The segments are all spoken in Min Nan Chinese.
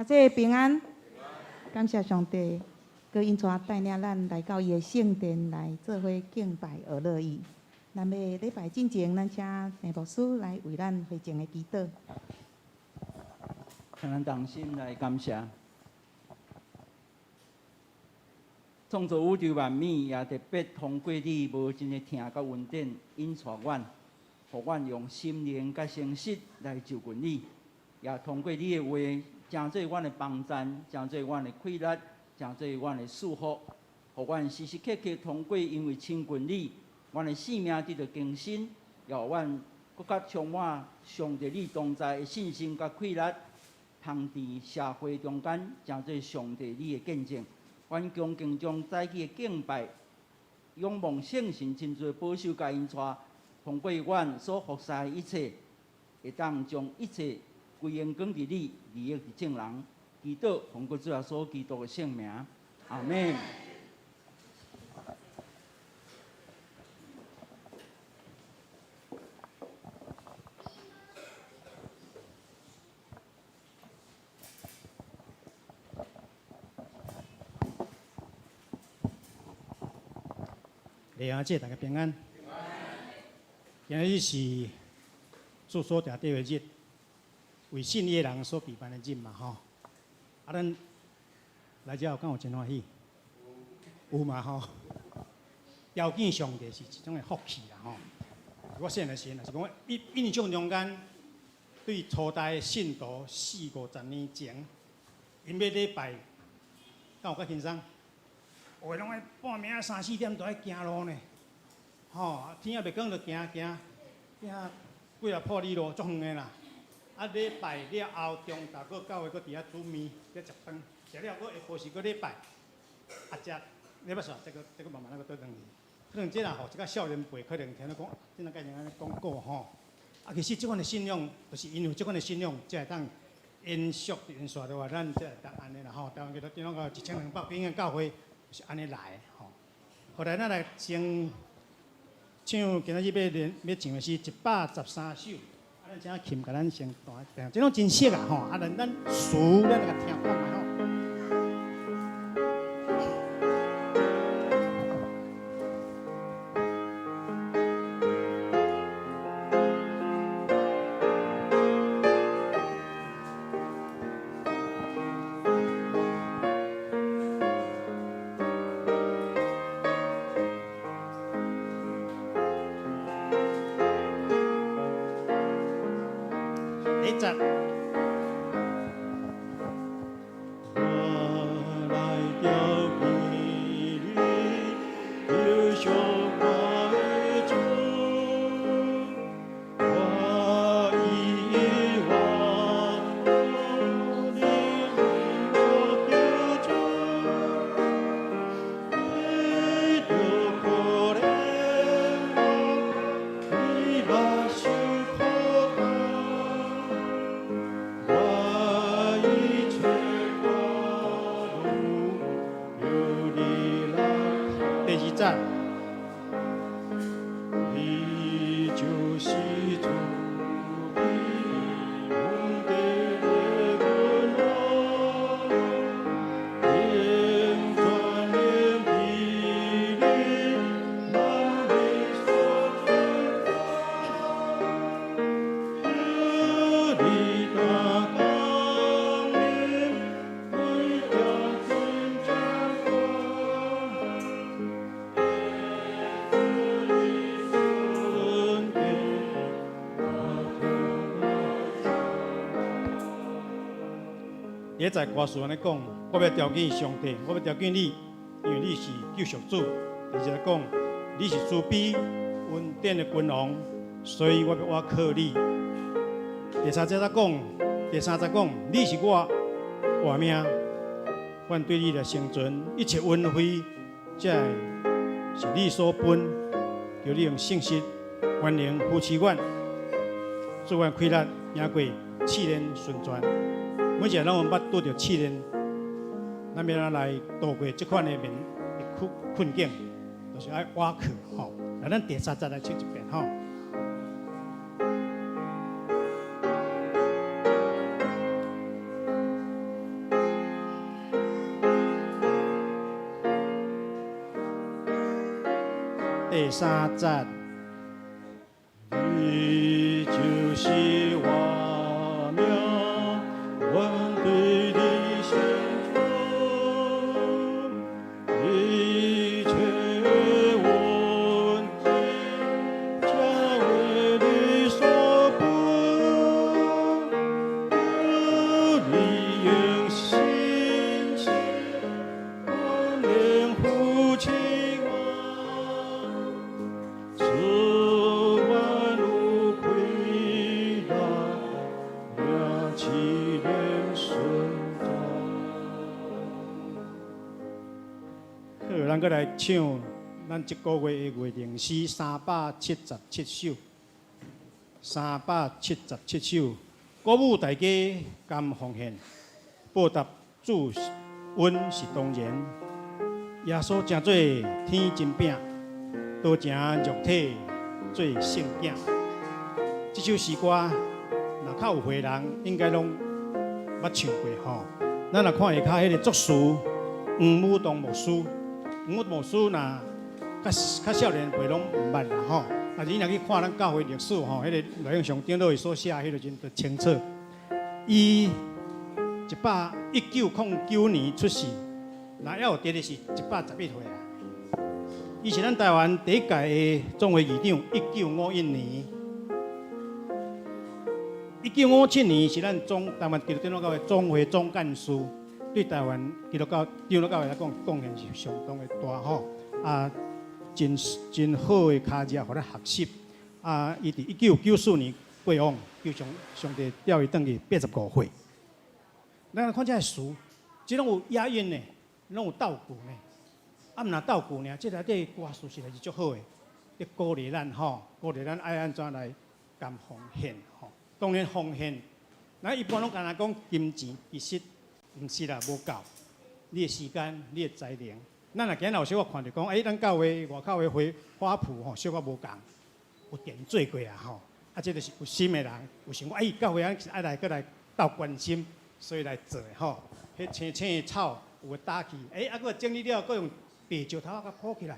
姐平安，感謝上帝，閣恩帶帶領咱來到伊的聖殿來做伙敬拜學樂伊。咱欲禮拜進前，咱請鄭牧師來為咱會前的祈禱。請咱同心來感謝。創造宇宙萬物，也特別通過你無盡的疼佮恩典引帶阮，予阮用心靈佮誠實來就近你，也通過你的話，成做阮的幫贊，成做阮的氣力，成做阮的祝福，予阮時時刻刻通過因為親近你，阮的生命得著更新，也予阮閣較充滿上帝你同在的信心佮氣力，通佇社會中間成做上帝你的見證。阮恭敬將早起的敬拜，仰望聖神親自保守佮引帶，通過阮所服侍的一切，會當將一切歸榮光佇你，利益佇眾人。祈禱奉過主耶穌基督的聖名，阿們。麗阿姐，大家平安。今日是主所定的日，為信的人所備辦的日嘛，吼。啊，咱來遮有敢有真歡喜？有嘛吼？條件上帝是一種的福氣啦，吼。我細漢的時陣，若是講印印象中間，對初代信徒四五十年前，𪜶欲禮拜，敢有較輕鬆？有的攏愛半暝仔三四點就愛行路呢，吼，天猶未光就行行行幾若破里路，足遠的啦。啊，禮拜了後，中晝閣教會閣佇遐煮麵，閣食飯，食了閣下晡時閣禮拜，啊，食禮拜煞，再閣再閣慢慢仔閣倒轉去。可能這若予一個少年輩可能聽咧講，這若改成按呢講過吼。啊，其實這款的信仰，就是因為這款的信仰，才會當延續延續的話，咱才會當按呢啦吼。台灣基督長老1200幾間教會是按呢來的吼。後來咱來先唱今仔日欲練欲唱的是113首，啊，咱請琴共咱先彈一遍，這攏真熟啊吼。啊，咱咱詞咱來共聽看覓吼。第一節。我來朝見你，求上我的主，我以我你我救主，你著可憐我，你目睭可疼，我一切掛慮由你來第二節。你就是慈悲恩典的君王，永存憐悯你，萬民所尊崇。求你大降臨，為將軍掌管。恩典第一節歌詞按呢講，我欲朝見上帝，我欲朝見你，因為你是救贖主。第二節講，你是慈悲恩典的君王，所以我欲倚靠你。第三節才講，第三節講，你是我活命，阮對你來生存一切恩惠，這是你所分，求你用信實、權能扶持阮，賜阮氣力贏過試煉順轉。每一個攏有捌拄著試煉，咱欲按怎來度過這款的面的困困境，就是愛倚靠吼。來，咱第三節來唱一遍吼。第三節。你就是我命，阮對你成全，一切恩典皆為你所賜，求你用信心恩靈扶持我，賜萬有快樂，也試煉順從。好，咱閣來唱咱這個月的月靈詩377首，377首，鼓舞大家甘奉獻，報答主恩是當然。耶穌成做天真餅，道成肉體做聖囝。這首詩歌，若較有歲人應該攏捌唱過吼。咱若看下跤彼個作詞黃武東牧師，黃武牧師若較較少年輩攏毋捌啦吼。但是你若去看咱教會歷史吼，彼個內容上長老伊所寫彼個陣就清楚。伊1909年出世，若猶有佇咧是111歲啊。伊是咱台灣第一屆的總會議長，1951年。1957年是咱總台灣基督長老教會總會總幹事，對台灣基督教長老教會來講，貢獻是相當的大吼。啊，真真好的跤跡，予咱學習。啊，伊佇1994年過往，求上上帝調伊轉去85歲。咱來看這个詞，這攏有押韻的，攏有鬥句呢。啊，毋若鬥句爾，這內底歌詞實在是足好的，咧鼓勵咱吼，鼓勵咱愛按怎來甘奉獻吼。當然奉獻，咱一般攏干焦講金錢，其實毋是啦，無夠。你的時間，你的才能。咱若今日有小可看著講，欸，咱教會外口的花花圃吼，小可無仝，有點綴過啊吼。啊，這就是有心的人，有想講，欸，教會咱愛來閣來鬥關心，所以來做的吼。彼青青的草有的打去，欸，啊，閣整理了，閣用白石頭仔共鋪起來，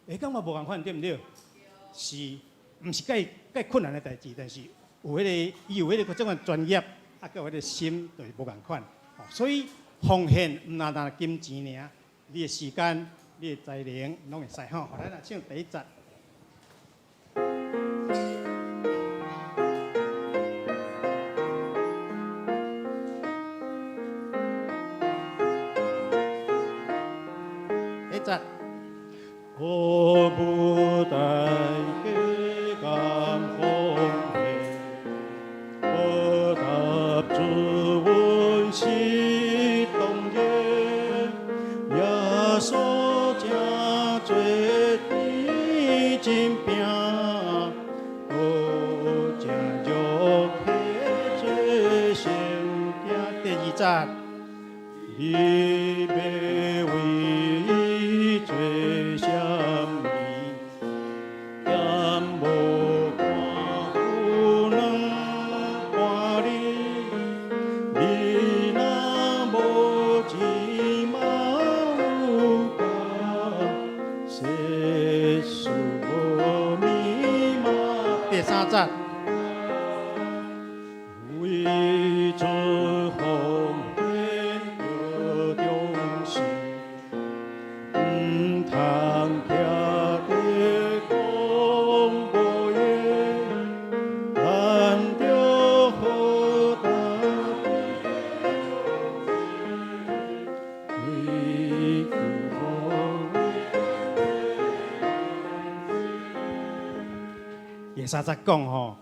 欸，感覺無仝款對毋對？是，毋是介介困難的代誌，但是有彼個，伊有彼個這款專業，啊，閣有彼個心，就是無仝款。所以奉獻毋但單金錢爾，你的時間、你的才能，攏會使吼。咱來唱第一節。第一節。鼓舞大家甘奉獻，報答主恩是當然。耶穌成做天真餅，道成肉體做聖囝。第二節。你欲為伊做啥物？鹹無看有兩半厘，你若無錢嘛有夠，世事無物嘛。第三節。為主奉獻著忠心，毋通徛佇講無閒，咱著好擔為求奉第三節講吼，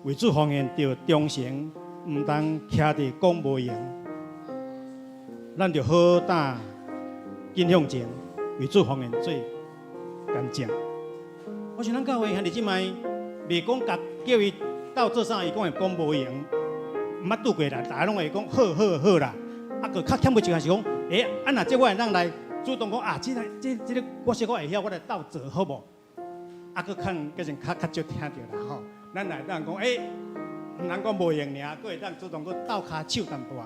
為主奉獻著忠誠，毋通徛佇講無閒。咱著好膽緊向前，為主奉獻做乾淨。我想咱教會兄弟姊妹，袂講共叫伊鬥做啥，伊講會講無閒，毋捌拄過啦，大家攏會講好好好啦。啊，閣較欠的一項是講，欸，啊若這我會當來主動講啊，這個這這个我小可會曉，我來鬥做好無？啊，閣較較成較較少聽著啦吼。咱來當講，欸，毋通講無閒爾，閣會當主動閣鬥跤手淡薄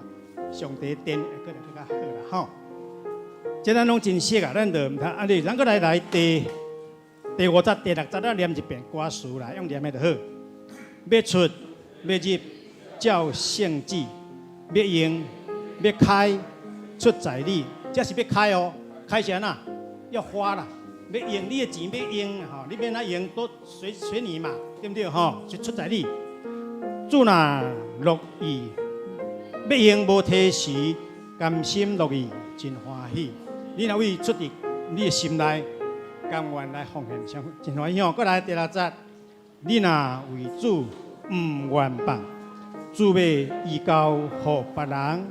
仔，上帝殿會閣來較好啦吼。這咱攏真熟啊，咱就毋通按呢，咱閣來來第第五節、第六節，咱念一遍歌詞來，用念的就好。欲出欲入，照聖旨；欲用欲開，出在你。這是欲開哦，開是按怎？要花啦。欲用你的錢欲用吼，你欲按怎用都隨隨你嘛，對毋對吼？就出在你。主若樂意，欲用無推辭，甘心樂意，真歡喜。你若為出佇你的心內，甘願來奉獻，真真歡喜吼。閣來第六節，你若為主毋願放，主欲移交予別人。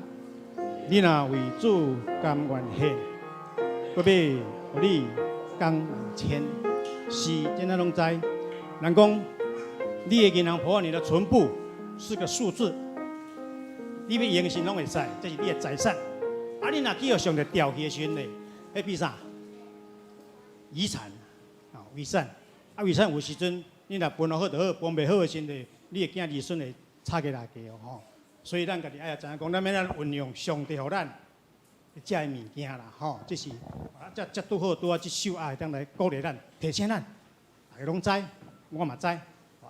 你若為主甘願獻，閣欲予你講兩千，是這咱攏知。人講你的銀行簿，你的存簿是個數字，你欲用時攏會使，這是你的財產。啊，你若去予上帝調去的時陣咧，彼變啥？遺產啊，遺產。啊，遺產有時陣你若分好就好，分袂好的時陣，你的囝兒孫會吵起來架哦吼。所以咱家己愛知影講，咱欲按怎運用上帝予咱這个物件啦，吼，這是啊，這這拄好拄仔這首啊，會當來鼓勵咱、提醒咱，大家攏知，我嘛知。啊，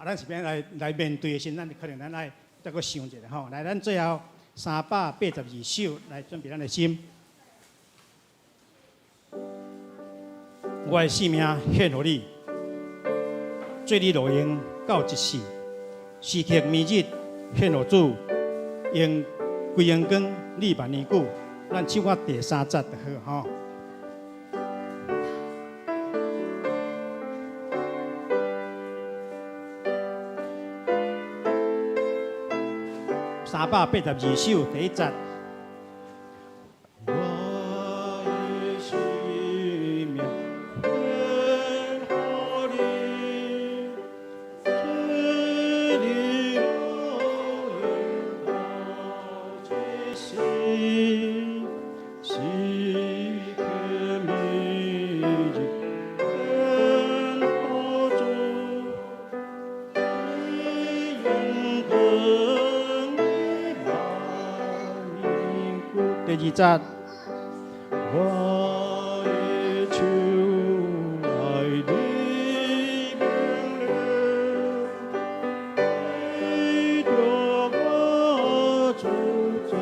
咱是欲按怎來來面對的時陣，咱可能咱愛再閣想一下吼。來，咱最後382首來準備咱的心。我的性命獻予你，做你路用到一世，時刻暝日獻予主，用歸榮光你萬年久。咱唱到第三節就好吼。382首第一節。我的性命獻予你，做你路用到一世，時刻暝日獻予主，歸榮光你萬年久。第二節。我的手愛你命令，為著我主做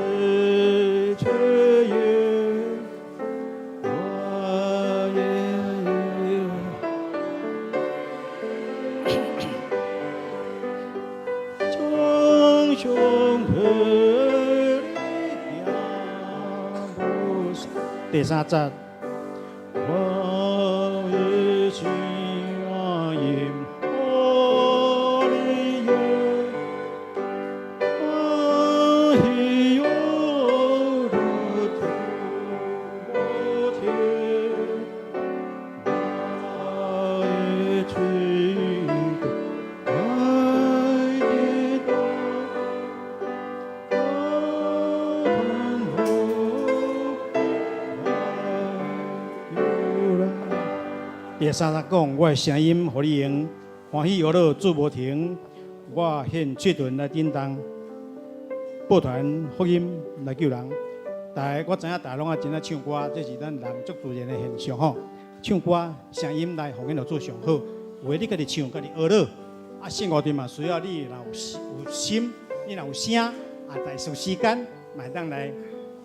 切願，我的將相和你行無第三節，我的聲音予你用，歡喜樂如土天，我的嘴愛的道，我同來。第三節講，我的聲音予你用，歡喜樂樂主無停。我獻喙唇來震動，報傳福音來救人。大家我知影，大家攏愛真愛唱歌，這是咱人足自然的現象吼。唱歌聲音來奉獻予主上好，有的你家己唱，家己學樂。啊，聖樂隊嘛需要你若有有心，你若有聲，啊，在有時間，嘛會當來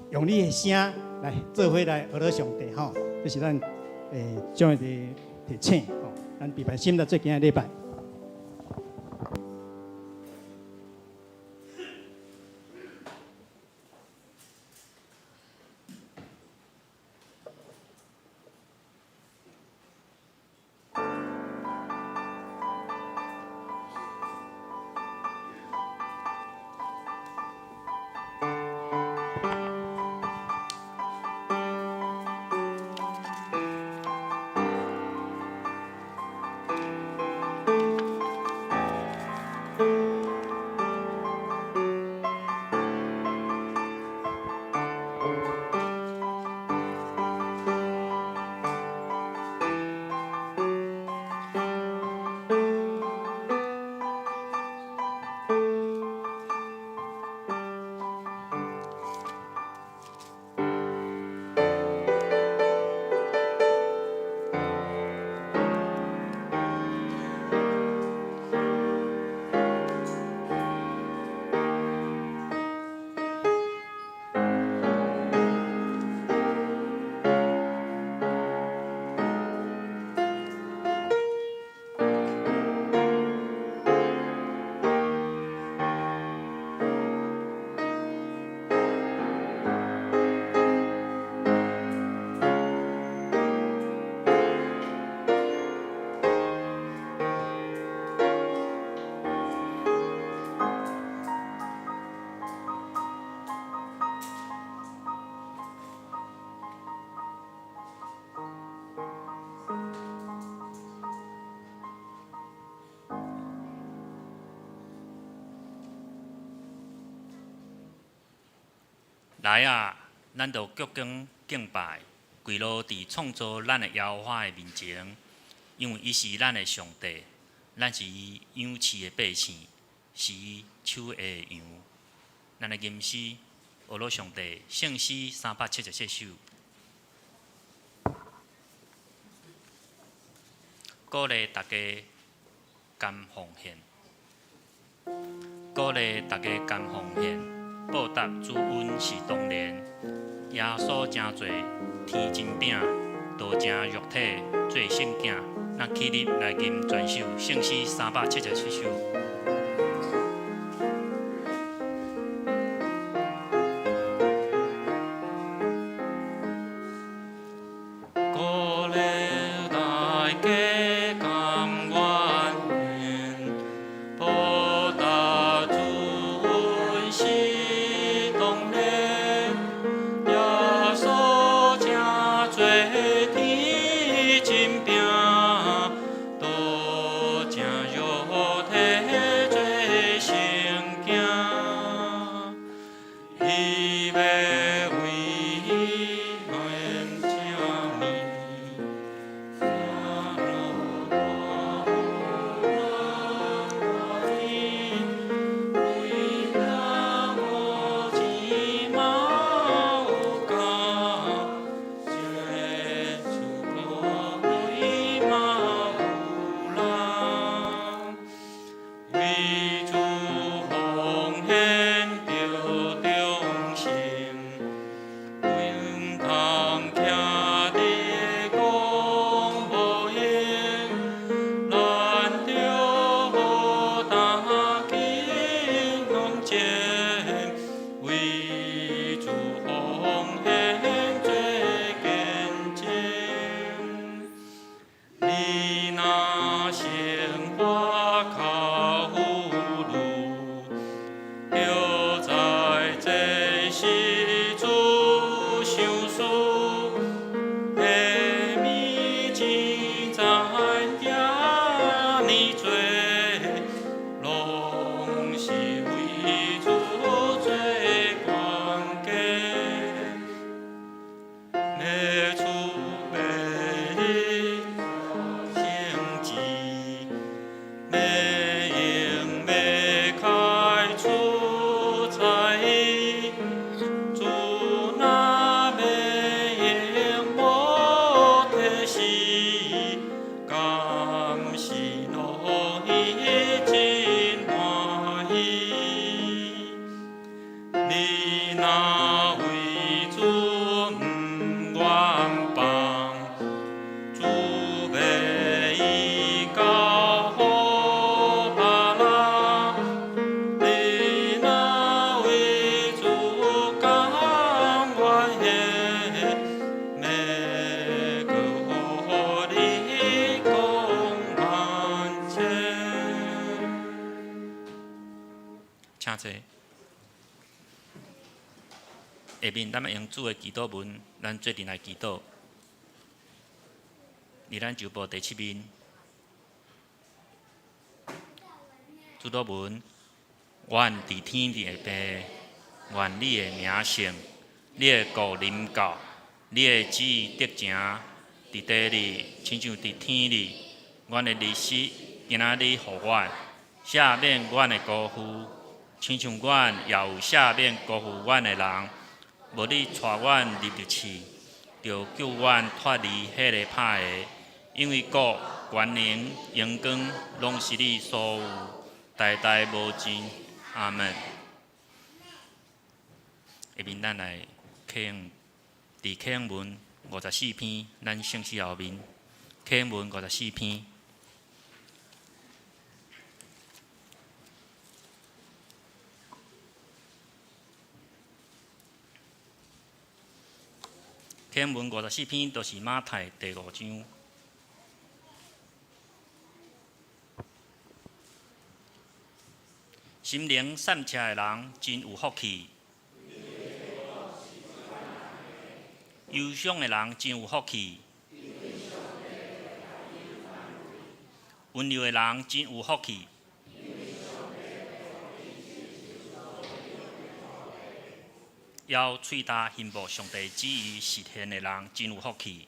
用你的聲來做伙來學樂上帝吼。這是咱將一個提醒吼，咱備辦心來做今仔禮拜。來啊，咱就鞠躬敬拜，跪落佇創造咱的耶和華的面前，因為伊是咱的上帝，咱是伊養飼的百姓，是伊手下的羊。咱來吟詩，學樂上帝聖詩377首，鼓勵大家甘奉獻，鼓勵大家甘奉獻，報答主恩是當然。耶穌成做天真餅，道成肉體做聖囝。咱起立來吟全首聖詩377首。鼓勵大家甘願獻，報答主恩是當然。耶穌成做天真餅，道成肉體做聖囝。伊欲為咱正物，行路大為咱無錢嘛有價，這出伊嘛有人，為主奉獻著忠心，毋通徛佇講無閒，咱著擔緊向前，為主奉獻做見證。你若生活較富裕，著知這是主賞賜，下暝錢財遮爾濟，攏是為主做關鍵。欲出欲入聖旨，欲用欲開出財，主若欲用無提示，敢是攏伊真歡喜。你若為主毋願放，主欲伊交予別人。你若為主甘願獻，欲閣予你講萬千。請坐。下面咱欲用主的祈禱文，咱做陣來祈禱。佇咱周報第七面，主禱文：阮佇天頂的父，願你的名聖，你的國臨到，你的旨意得成，佇地裡親像佇天裡。阮的日食今仔日予阮，赦免阮的辜負，親像阮也有赦免辜負阮的人。無你帶阮入入試，著救阮脫離彼个歹的，因為國、權能、榮光，攏是你所有，代代無盡。阿門。下面咱來啟用，佇啟用文54篇，咱聖詩後面，啟用文54篇。啟用文54篇，就是馬太第五章。心靈散赤的人真有福氣，憂傷的人真有福氣，溫柔的人真有福氣。枵喙焦欣慕上帝旨意實現的人，真有福氣。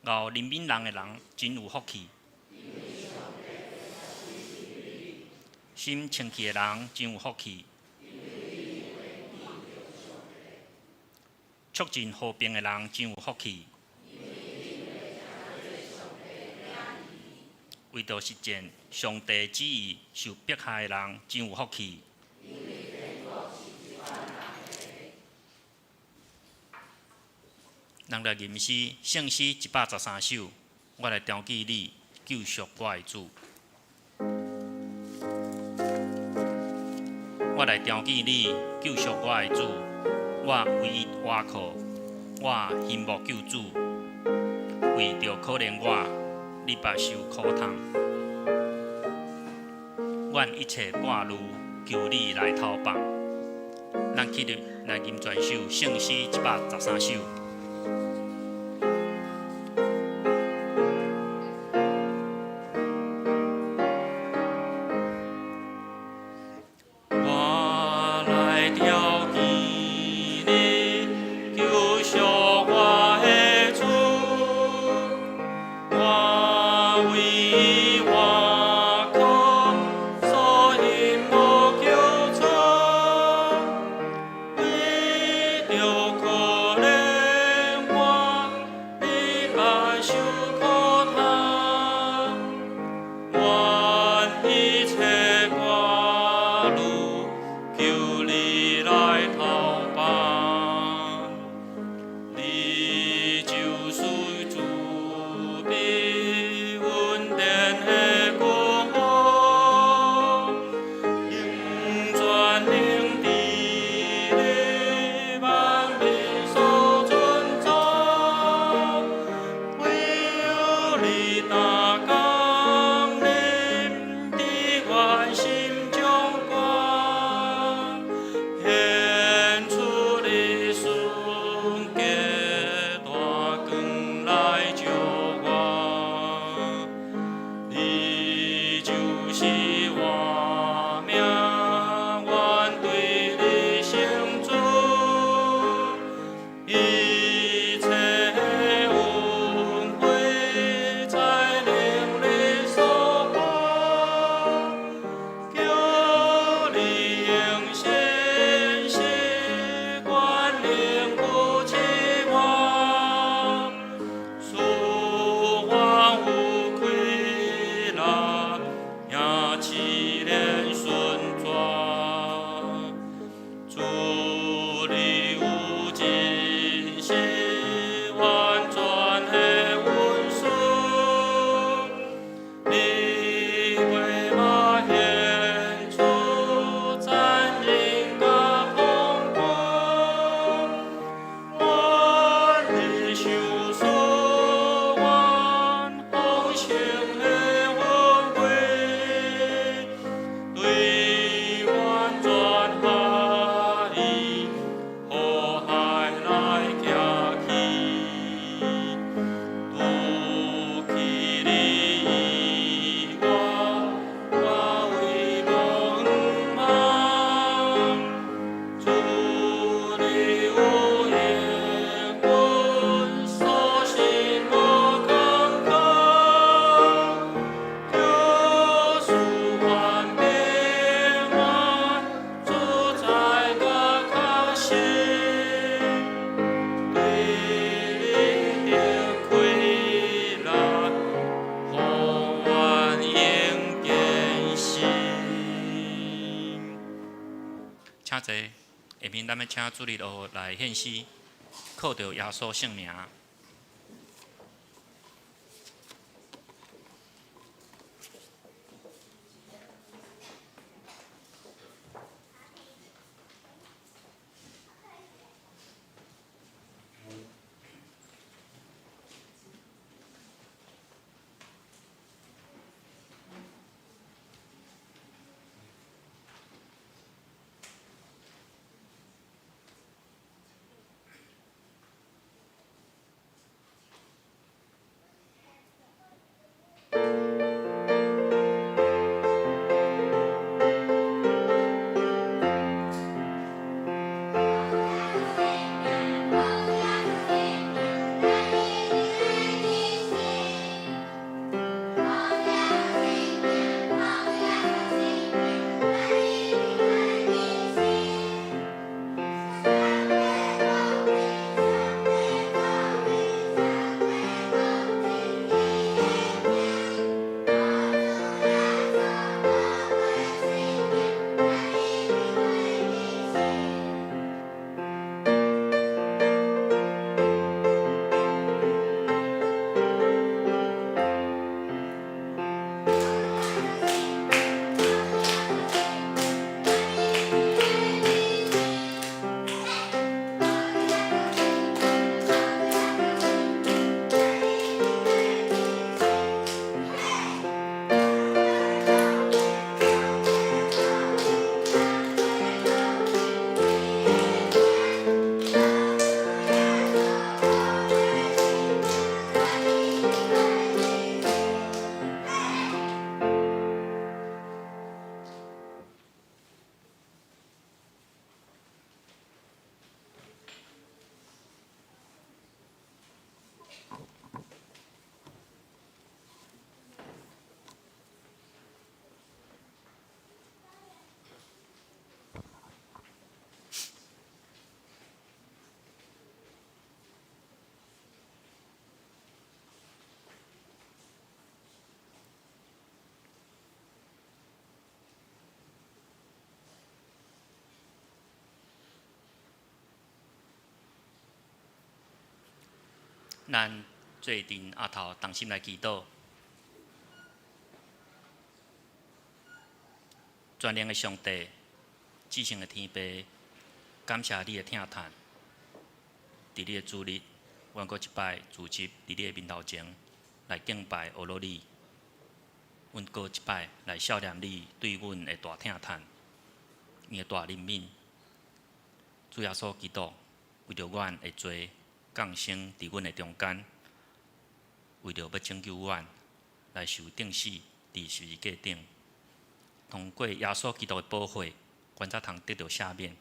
𠢕憐憫人的人，真有福氣。心清氣的人，真有福氣。促進和平的人，真有福氣。為著實踐上帝旨意受迫害的人，真有福氣。咱來吟詩，聖詩113首，我來朝見你，救贖我的主。我來朝見你，救贖我的主。我唯一倚靠，我欣慕救主。為著可憐我，你捌受苦痛。願一切掛慮，求你來投放。咱起立來吟全首聖詩113首。我來朝見你，救贖我的主。我為倚靠，所欣慕救主。為著可憐我，你捌受苦痛。願一切掛慮，求你來投放。你就是慈悲恩典的君王，永全能治理萬民所尊崇。唯有你大降臨，佇阮心中光，顯出你聖潔大光來照我。你就是活命，願對你成主，一切恩惠在靈裡所報，求你用信實權能扶持我，使我有氣力，贏試煉順轉。主你有真實完全的恩賜，你袂嘛顯出殘忍佮風光，願你賞賜阮豐盛的恩惠，對完全合一，苦海來行去，除去你以外，我唯無向望。主你有應允，所信無坎坷，求賜阮平安，自在佮確信，對你得氣力，予阮用堅心。請坐，下面咱欲請主日學來獻詩，靠著耶穌聖名。咱做陣阿頭同心來祈禱。全能的上帝，至聖的天父，感謝你的疼疼。佇你的主日，阮閣一擺聚集佇你的面頭前來敬拜阿羅你。阮閣一擺來數念你對阮的大疼疼，你的大憐憫。主耶穌基督為著阮的罪降生佇阮的中間，為著欲拯救阮，來受釘死佇十字架頂。通過耶穌基督的寶血，阮才通得著赦免。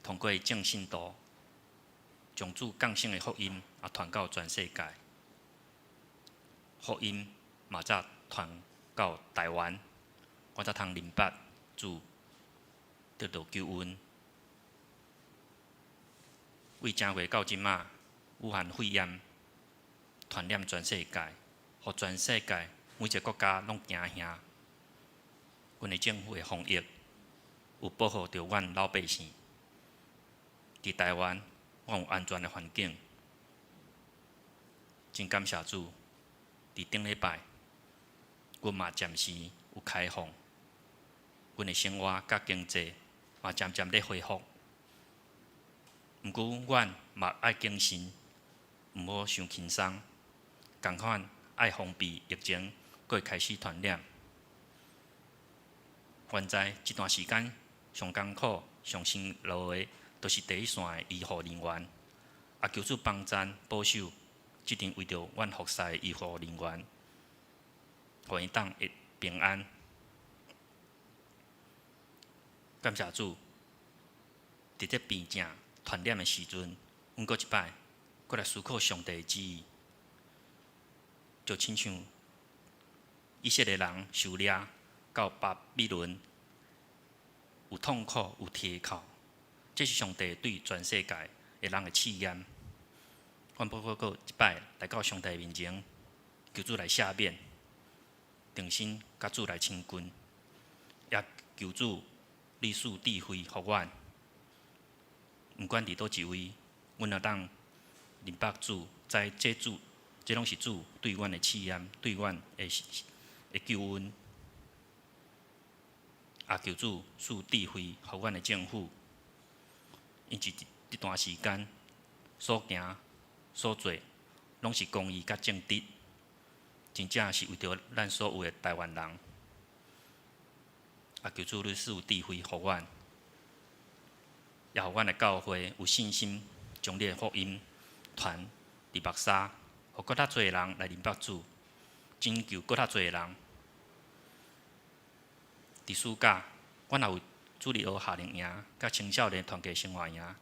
通過眾信徒將主降生的福音啊傳到全世界，福音嘛才傳到台灣，阮才通明白主得著救恩。為正月到這馬，武漢肺炎傳染全世界，予全世界每一个國家攏驚嚇。阮的政府的防疫有保護著阮老百姓。佇台灣，阮有安全的環境，真感謝主。佇頂禮拜，阮嘛暫時有開放，阮的生活佮經濟嘛漸漸咧恢復。毋過，阮嘛愛謹慎，毋好傷輕鬆。仝款愛防備疫情閣會開始傳染。阮知這段時間上艱苦、上辛勞的，就是第一線的醫護人員。啊，求主幫贊保守，這陣為著阮服侍的醫護人員，予𪜶當會平安。感謝主，佇這病症傳染的時陣，阮閣一擺，閣來思考上帝的旨意，就親像以色列人受掠到巴比倫，有痛苦，有提哭，這是上帝對全世界的人的試驗。阮閣閣一擺來到上帝面前，求主來赦免，重新佮主來親近，也求主你賜智慧予阮。毋管佇佗一位，阮會當明白主，知這主，這攏是主對阮的試驗，對阮的救恩。也求主賜智慧予阮的政府，𪜶這段時間所行所做，攏是公義佮正直，真正是為著咱所有的台灣人。也求主你賜智慧予阮，也予阮的教會有信心，將你的福音傳佇白沙，予閣較濟人來認捌主，拯救閣較濟人。佇暑假，阮也有主日學夏令營，佮青少年團契生活營。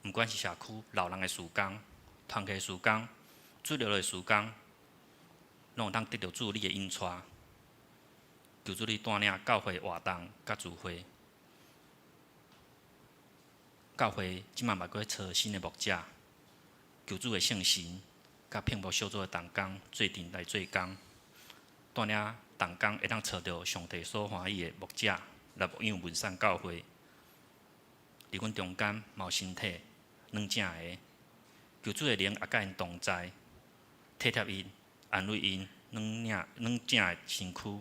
毋管是社區老人的事工、團契事工、主日學的事工，攏會當得著主你的引帶。求主你帶領教會活動佮聚會。教會這馬嘛閣揣新的牧者，求主的聖神佮聘牧小組的同工做陣來做工，帶領同工會當揣著上帝所歡喜的牧者來牧養文山教會。佇阮中間嘛有身體軟正的，求主的靈也佮𪜶同在，體貼𪜶，安慰𪜶軟軟正的身軀。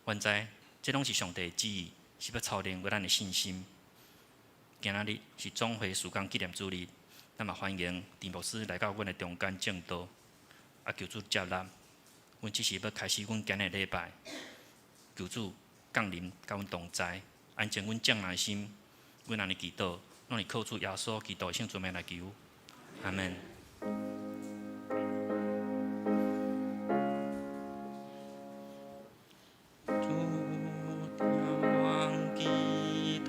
阮知這攏是上帝的旨意，是欲操練咱的信心。今仔日是總會事工紀念主日，咱嘛歡迎陳牧師來到阮的中間證道，啊，求主接納。阮只是欲開始阮今日禮拜，求主降臨佮阮同在，安靜阮眾人的心。阮按呢祈禱，攏是靠主耶穌基督的聖名來求。阿門。主聽阮祈禱，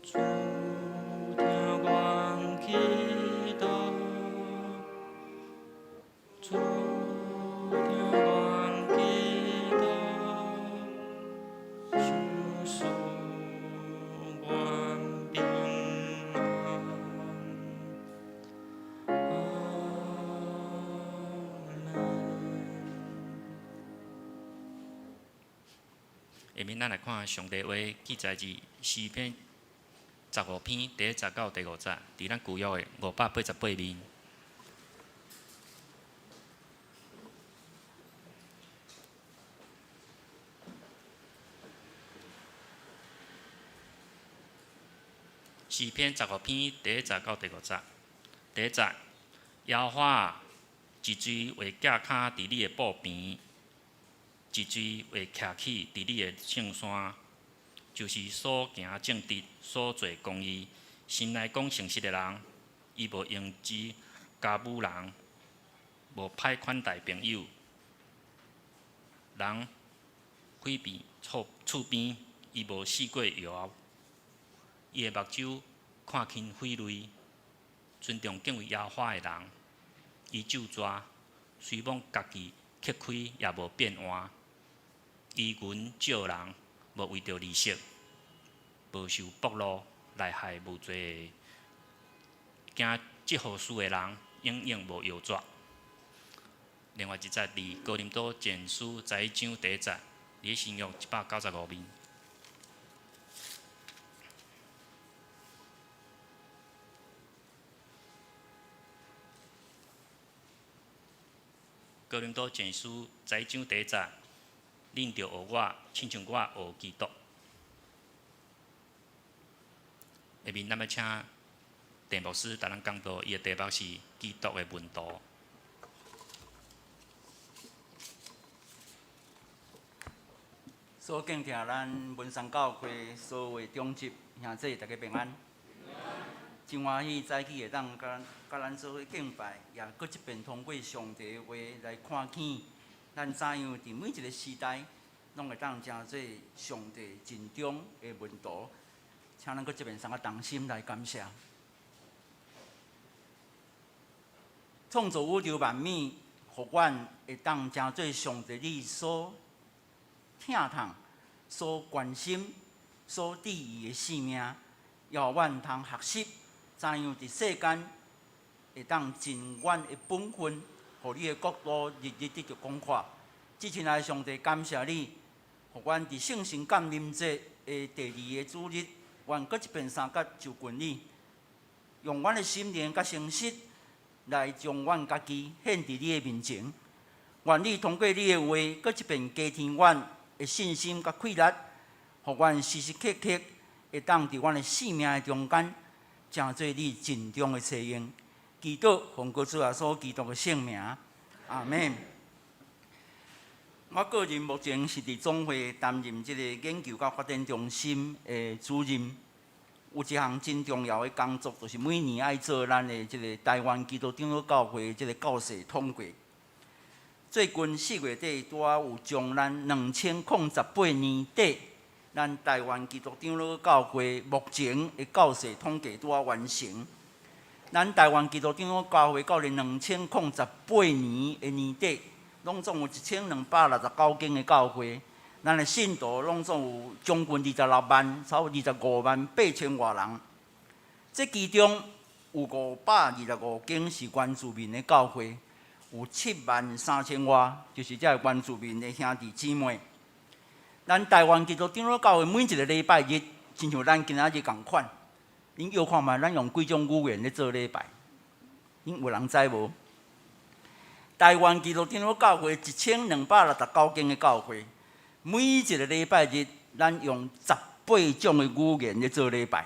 主聽阮祈禱，主聽阮祈禱，求賜阮平安。阿門。下面咱來看上帝話記載佇詩篇十五篇第一節到第五節，佇咱舊約的588面。詩篇十五篇第一節到第五節，第一節，耶和華啊，一錐會寄跤佇你的布棚，一錐會徛起佇你的聖山，就是所行正直、所做公義、心內講誠實的人，伊無用指加侮人，無歹款待朋友，人毀謗厝厝邊，伊無試過搖。伊的目睭看輕匪類，尊重敬畏耶和華的人，伊咒詛雖罔家己刻開，也無變換。伊銀借人，無為著利息，無受剝削來害無罪的，行這好事的人，永遠無夭折。另外一節佇哥林多前書十一章第一節，佇新約195面。哥林多前書十一章第一節，恁著學我，親像我學基督。下面咱欲請鄭牧師帶咱講道，伊的題目是基督的門徒。所敬聽咱文山教會所有的長執兄弟，大家平安。真歡喜早起會當佮佮咱做伙敬拜，也閣一遍通過上帝的話來看見咱怎樣佇每一個時代，攏會當成做上帝盡忠的門徒。請咱閣一遍三個同心來感謝。創造宇宙萬物，予阮會當成做上帝你所疼痛、所關心、所注意的性命，也予阮通學習怎樣佇世間會當盡阮的本分，予你的國度日日得著廣闊。至親愛的上帝，感謝你，予阮佇聖神降臨節的第二个主日，阮閣一遍相佮就近你，用阮的心靈佮誠實來將阮家己獻佇你的面前。願你通過你的話，閣一遍加添阮的信心佮氣力，予阮時時刻刻會當佇阮的性命的中間，成做你盡忠的冊用。祈禱奉告主耶穌基督的聖名，阿們。我個人目前是佇總會擔任這個研究佮發展中心的主任。有一項真重要的工作，就是每年愛做咱的這個台灣基督長老教會這個教士統計。最近4月底，拄仔有將咱2018年底，咱台灣基督長老教會目前的教士統計拄仔完成。咱台灣基督長老教會到2018年的年底，攏總有1269間的教會，咱的信徒攏總有將近26萬，差不多25萬8千外人。這其中有525間是原住民的教會，有7萬3千外，就是這個原住民的兄弟姊妹。咱台灣基督長老教會每一個禮拜日，親像咱今仔日仝款，恁臆看覓，咱用幾種語言咧做禮拜，恁有人知無？台灣基督長老教會1269間的教會，每一個禮拜日，咱用十八種的語言咧做禮拜。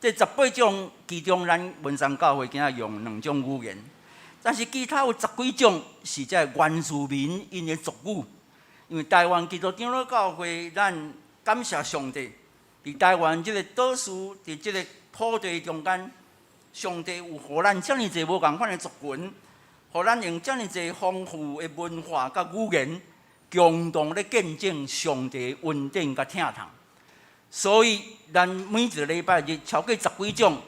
這十八種其中，咱文山教會今仔用兩種語言，但是其他有十幾種是這原住民𪜶的族語。因為台灣基督長老教會，咱感謝上帝，佇台灣這個島嶼，佇這個土地中間，上帝有予咱遮爾濟無仝款的族群，予咱用遮爾濟豐富的文化佮語言，共同咧見證上帝恩典佮疼痛。所以，咱每一個禮拜日超過十幾種，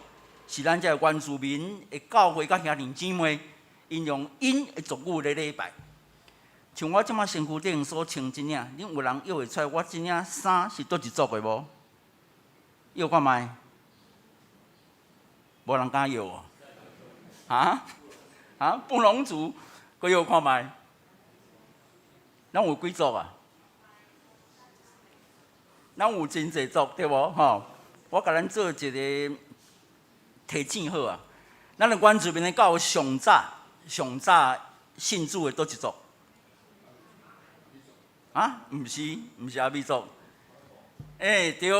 是咱這個原住民的教會佮兄弟姊妹，𪜶用𪜶的族語咧禮拜。像我這馬身軀頂所穿這領，恁有人臆會出來我這領衫是佗一族的無？臆看覓？無人敢臆哦。啊？啊？布農族，閣臆看覓？咱有幾族啊？咱有真濟族對無？吼，我共咱做一个提醒好啊。咱的原住民的教會上早上早信主的佗一族？啊，毋是，毋是阿美族。欸，對，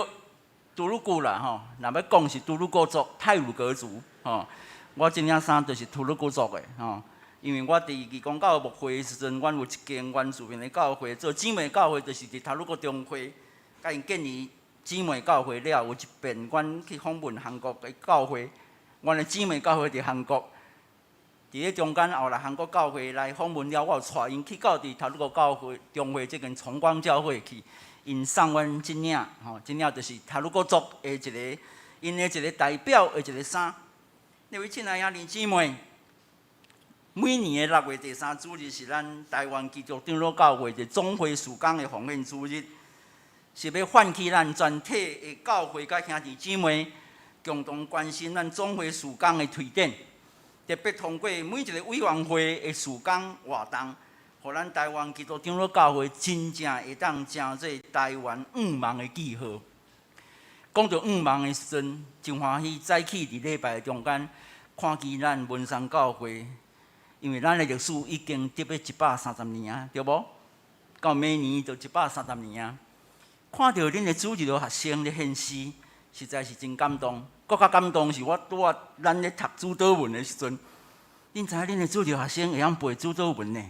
土魯古啦吼，若欲講是土魯古族、太魯閣族吼。我這領衫就是土魯古族的吼，因為我佇義工教牧會的時陣，阮有一間原住民的教會，做姊妹教會，就是佇太魯閣中會，共𪜶建立姊妹教會了，有一遍阮去訪問韓國的教會，阮的姊妹教會佇韓國，佇咧中間後來韓國教會來訪問了，我有帶𪜶去到佇太魯閣教會中會這間崇光教會去，𪜶送阮這領吼，這領就是太魯閣族的一个，𪜶的一个代表的一个衫。各位親愛兄弟姊妹，每年的6月第三主日是咱台灣基督長老教會的總會事工的奉獻主日，是欲喚起咱全體的教會佮兄弟姊妹共同關心咱總會事工的推展，特別通過每一个委員會的事工活動，予咱台灣基督長老教會真正會當成做台灣向望的記號。講到向望的時陣，真歡喜早起佇禮拜中間看見咱文山教會，因為咱的歷史已經得欲130年啊，對無？到明年就一百三十年啊！看著恁的主日學生咧獻詩，實在是真感動。閣較感動是我拄仔咱咧讀主禱文的時陣，恁知影恁的主日學生會曉背主禱文呢？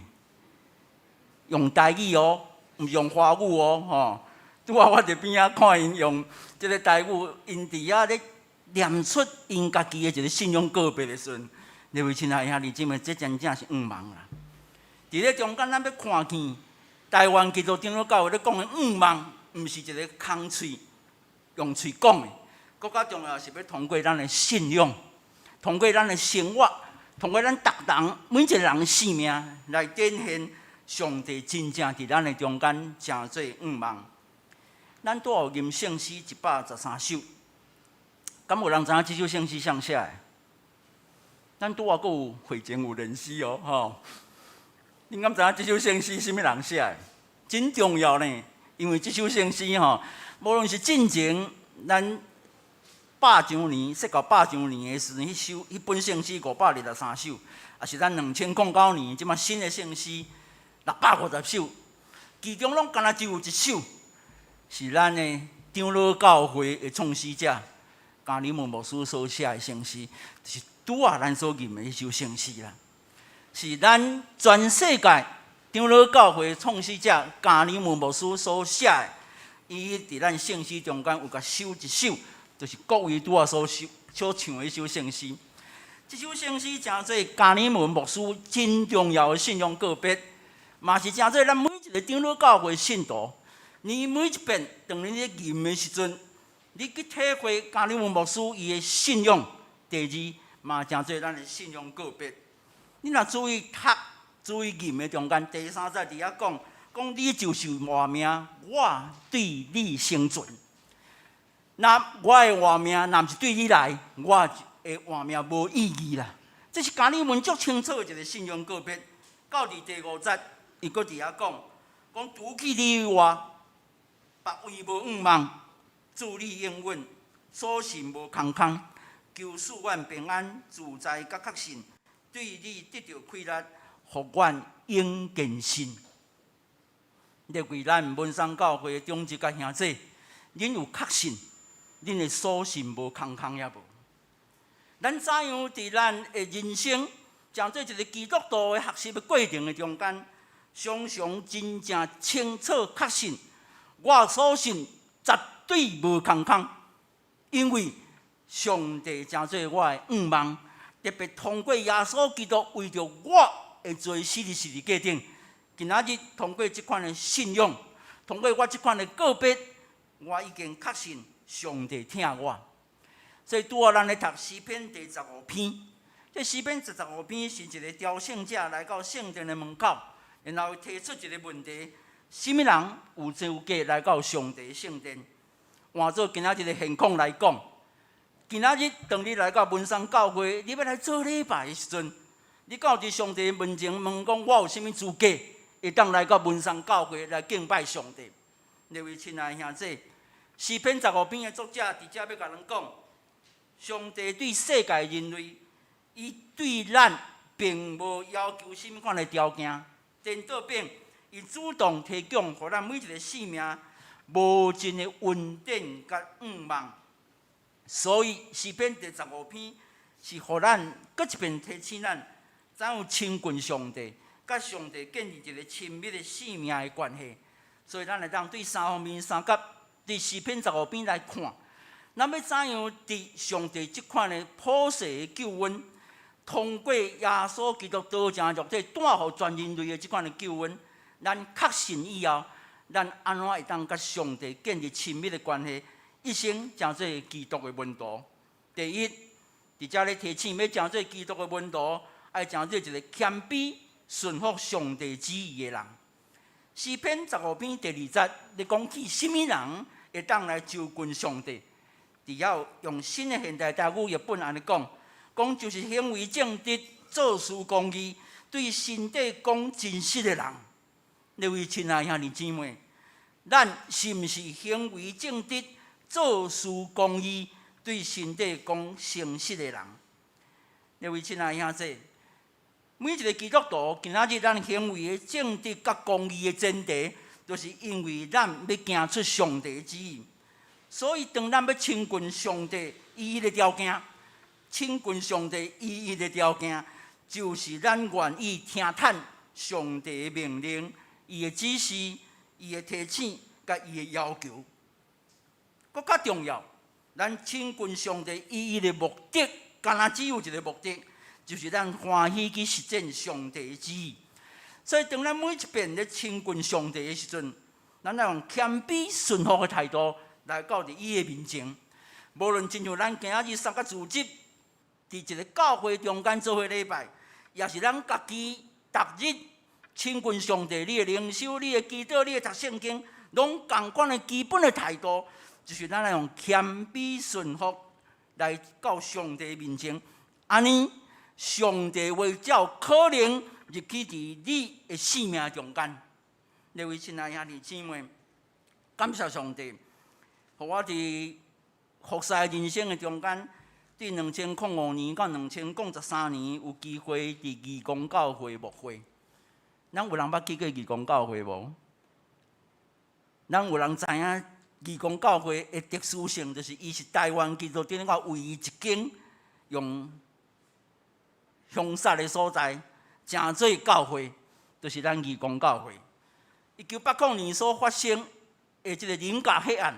用台語哦，毋是用華語哦，吼！拄仔我佇邊仔看𪜶用這个台語，𪜶佇遐咧念出𪜶家己的一个信仰告白的時陣，各位親愛兄弟姊妹，這真正是向望啦！佇咧中間，咱欲看見台灣基督長老教會咧講的向望，毋是一个空喙用喙講的，閣較重要是欲通過咱的信仰，通過咱的生活，通過咱逐人每一个人的生命來展現上帝真正佇咱的中間成做向望。咱拄有吟聖詩113首，敢有人知影這首聖詩誰寫的？咱拄仔閣有會前有練習哦，吼！恁敢知影這首聖詩啥物人寫的？真重要呢，因為這首聖詩吼，無論是進前咱百周年，設教百周年的時陣，彼首彼本聖詩523首，抑是咱2009年這馬新的聖詩650首，其中攏敢若只有一首是咱的長老教會的創始者加里門牧師所寫的聖詩，就是拄仔咱所吟的彼首聖詩啦。是咱全世界長老教會創始者加里門牧師所寫的，伊佇咱聖詩中間有共收一首，就是各位拄仔所收所唱的彼首聖詩。這首聖詩成做加里門牧師真重要的信仰告白，嘛是成做咱每一个長老教會信徒，你每一遍當你咧吟的時陣，你去體會加里門牧師伊的信仰。第二，嘛成做咱的信仰告白。你若注意讀、注意吟的中間，第三節佇遐講，講你就是活命，我對你生存。若我的活命，若毋是對你來，我的活命無意義啦。這是加里門足清楚的一个信仰告白。到佇第五節，伊閣佇遐講，講除去你以外，別位無向望，主你應允，所信無空空，求賜阮平安、自在佮確信，對你得著快樂，予阮永堅信。列位咱文山教會的長執佮兄姊，恁有確信，恁的所信無空空抑無？咱怎樣佇咱的人生，成做一个基督徒的學習的過程的中間，常常真正清楚確信，我所信絕對無空空，因為上帝成做我的向望，特別通過耶穌基督為著我的罪死佇十字架頂。今仔日通過這款的信仰，通過我這款的告別，我已經確信上帝疼我。所以拄仔咱咧讀詩篇第十五篇，這詩篇第十五篇是一个朝聖者來到聖殿的門口，然後提出一个問題：啥物人有資格來到上帝聖殿？換做今仔日的現況來講，今仔日當你來到文山教會，你欲來做禮拜的時陣，你敢有佇上帝門前問講，我有啥物資格會當來到文山教會來敬拜上帝？各位親愛兄姊，詩篇十五篇的作者佇遮欲共咱講，上帝對世界人類，伊對咱並無要求啥物款的條件，顛倒反，伊主動提供予咱每一个性命無盡的恩典佮向望。所以詩篇第十五篇是予咱閣一遍提醒咱，怎樣親近上帝，佮上帝建立一个親密的性命的關係。所以咱會當對三方面相佮，佇詩篇十五篇來看，咱欲怎樣佇上帝這款的普世的救恩，通過耶穌基督道成肉體帶予全人類的這款的救恩，咱確信以後，咱按怎會當佮上帝建立親密的關係，一生成做基督的門徒。第一，佇遮咧提醒，欲成做基督的門徒，愛成做一个謙卑順服上帝旨意的人。詩篇十五篇第二節，咧講起啥物人會當來就近上帝？佇遐用新的現代台語譯本按呢講，講就是行為正直、做事公義、對心底講真實的人。各位親愛兄弟姊妹，咱是毋是行為正直、做事公義、對心底講誠實的人？各位親愛兄弟，每一个基督徒今仔日咱行為的正直佮公義的前提，就是因為咱欲行出上帝的旨意。所以，當咱欲親近上帝，唯一的條件，親近上帝唯一的條件，就是咱願意聽從上帝的命令、伊的指示、伊的提醒、佮伊的要求。閣較重要，咱親近上帝唯一的目的，敢若只有一个目的，就是咱歡喜去實踐上帝的旨意。所以，當咱每一遍咧親近上帝的時陣，咱愛用謙卑順服的態度來到佇伊的面前。無論親像咱今仔日三個組織，佇一个教會中間做伙禮拜，抑是咱家己逐日親近上帝，你的靈修、你的祈禱、你的讀聖經，攏仝款的基本的態度，就是咱愛用謙卑順服來到上帝面前。按呢，上帝話才有可能入去佇你的生命中間。各位親愛兄弟姊妹，感謝上帝，予我佇服侍人生的中間，佇2005年到2013年有機會佇義工教會牧會。咱有人捌去過義工教會無？咱有人知影義工教會的特殊性，就是伊是台灣基督長老唯一一間用凶殺的所在，成做教會，就是咱義工教會。1980年所發生的這个林家血案，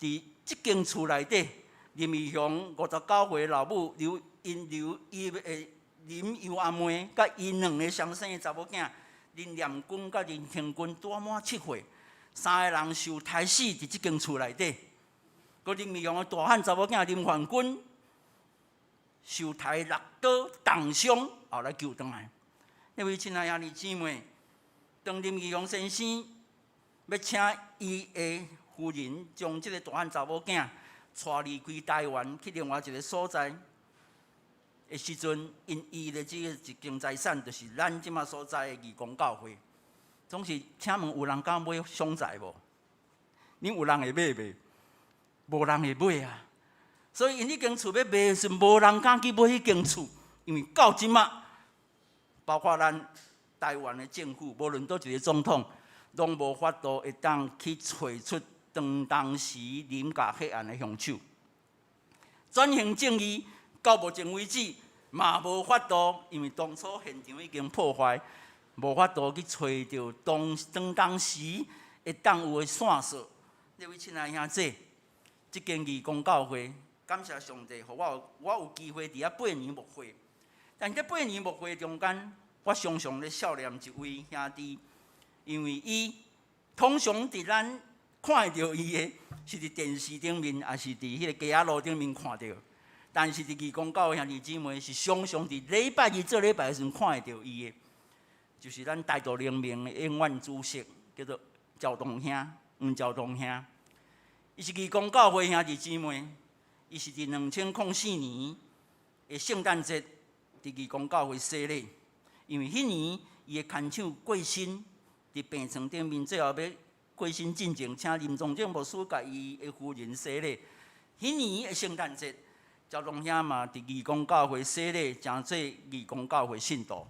佇這間厝內底，林義雄59歲老母劉𪜶劉伊的林尤阿妹，佮伊兩个雙生的查某囝林念君佮林庭君，拄滿7歲，三个人受刣死佇這間厝內底。閣林義雄的大漢查某囝林焕君受刣六刀重傷，後來救轉來。各位親愛兄弟姊妹，當林義雄先生欲請伊的夫人將這个大漢查某囝帶離開台灣去另外一个所在的時陣，𪜶遺的這个一間財產，就是咱這馬所在的義工教會。總是，請問有人敢買凶宅無？恁有人會買袂？無人會買啊！所以𪜶彼間厝欲賣的時陣，無人敢去買彼間厝，因為到這馬，包括咱台灣的政府，無論佗一个總統，攏無法度會當去揣出當時林家血案的兇手。轉型正義到目前為止嘛無法度，因為當初現場已經破壞，無法度去揣著當時會當有的線索。各位親愛兄弟，這間義工教會，感謝上帝，予我有機會佇遐八年牧會。但這八年牧會中間，我常常咧數念一位兄弟，因為伊通常佇咱看會著伊的，是佇電視頂面，抑是佇彼个街仔路頂面看著。但是佇義工教會兄弟姊妹是常常佇禮拜日做禮拜的時陣看會著伊的，就是咱大道聯盟的永遠主席，叫做趙東兄，黃趙東兄。伊是義工教會兄弟姊妹，伊是佇2004年的聖誕節佇義工教會洗禮，因為彼年伊的牽手過身，佇病床頂面，最後欲過身進前，請林宗正牧師共伊的夫人洗禮。彼年的聖誕節，趙龍兄嘛佇義工教會洗禮，成做義工教會信徒。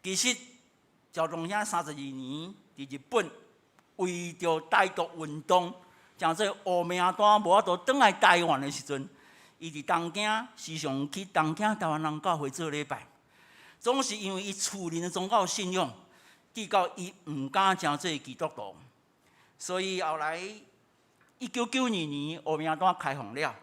其實，趙龍兄32年佇日本為著台獨運動，成做烏名單無法度轉來台灣的時陣，伊佇東京時常去東京台灣人教會做禮拜，總是因為伊厝內的宗教信仰，直到伊毋敢成做基督徒。所以後來1992年烏名單開放了，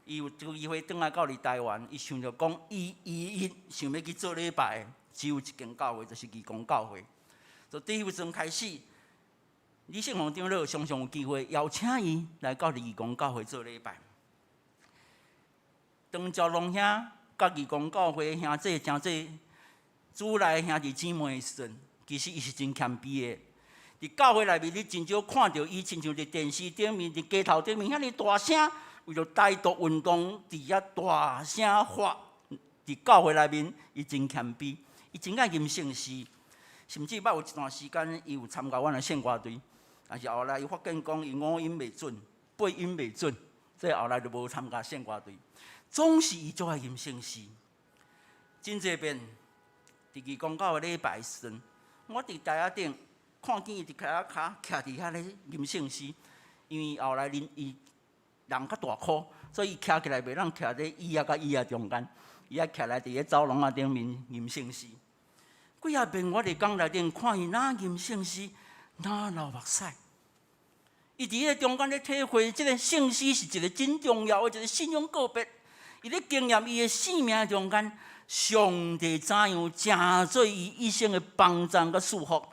伊有這個機會轉來到佇台灣，伊想著講，伊唯一想欲去做禮拜的，只有一間教會，就是義工教會。就對彼陣開始，李勝宏長老常常有機會邀請伊來到佇義工教會做禮拜。當趙龍兄佮義工教會兄弟成做主內兄弟姊妹的時陣，其實伊是真謙卑的。佇教會內面，你真少看著伊，親像佇電視頂面、佇街頭頂面遐爾大聲，為著台獨運動佇遐大聲喊。佇教會內面，伊真謙卑，伊真愛吟聖詩，甚至捌有一段時間，伊有參加阮的聖歌隊，但是後來伊發現講伊五音袂準，八音袂準，所以後來就無參加聖歌隊。總是伊足愛吟聖詩，真濟遍佇義工教會禮拜時陣，我佇台仔頂看見伊佇台仔跤徛佇遐咧吟聖詩，因為後來恁伊人較大箍，所以伊徛起來袂當徛佇椅仔佮椅仔中間，伊愛徛來佇咧走廊仔頂面吟聖詩。幾仔遍我佇講台頂看伊若吟聖詩，若流目屎。伊佇彼个中間咧體會，這個聖詩是一個真重要的一個信仰告白。伊咧經驗伊的生命中間，上帝怎樣成做伊一生的幫贊佮祝福。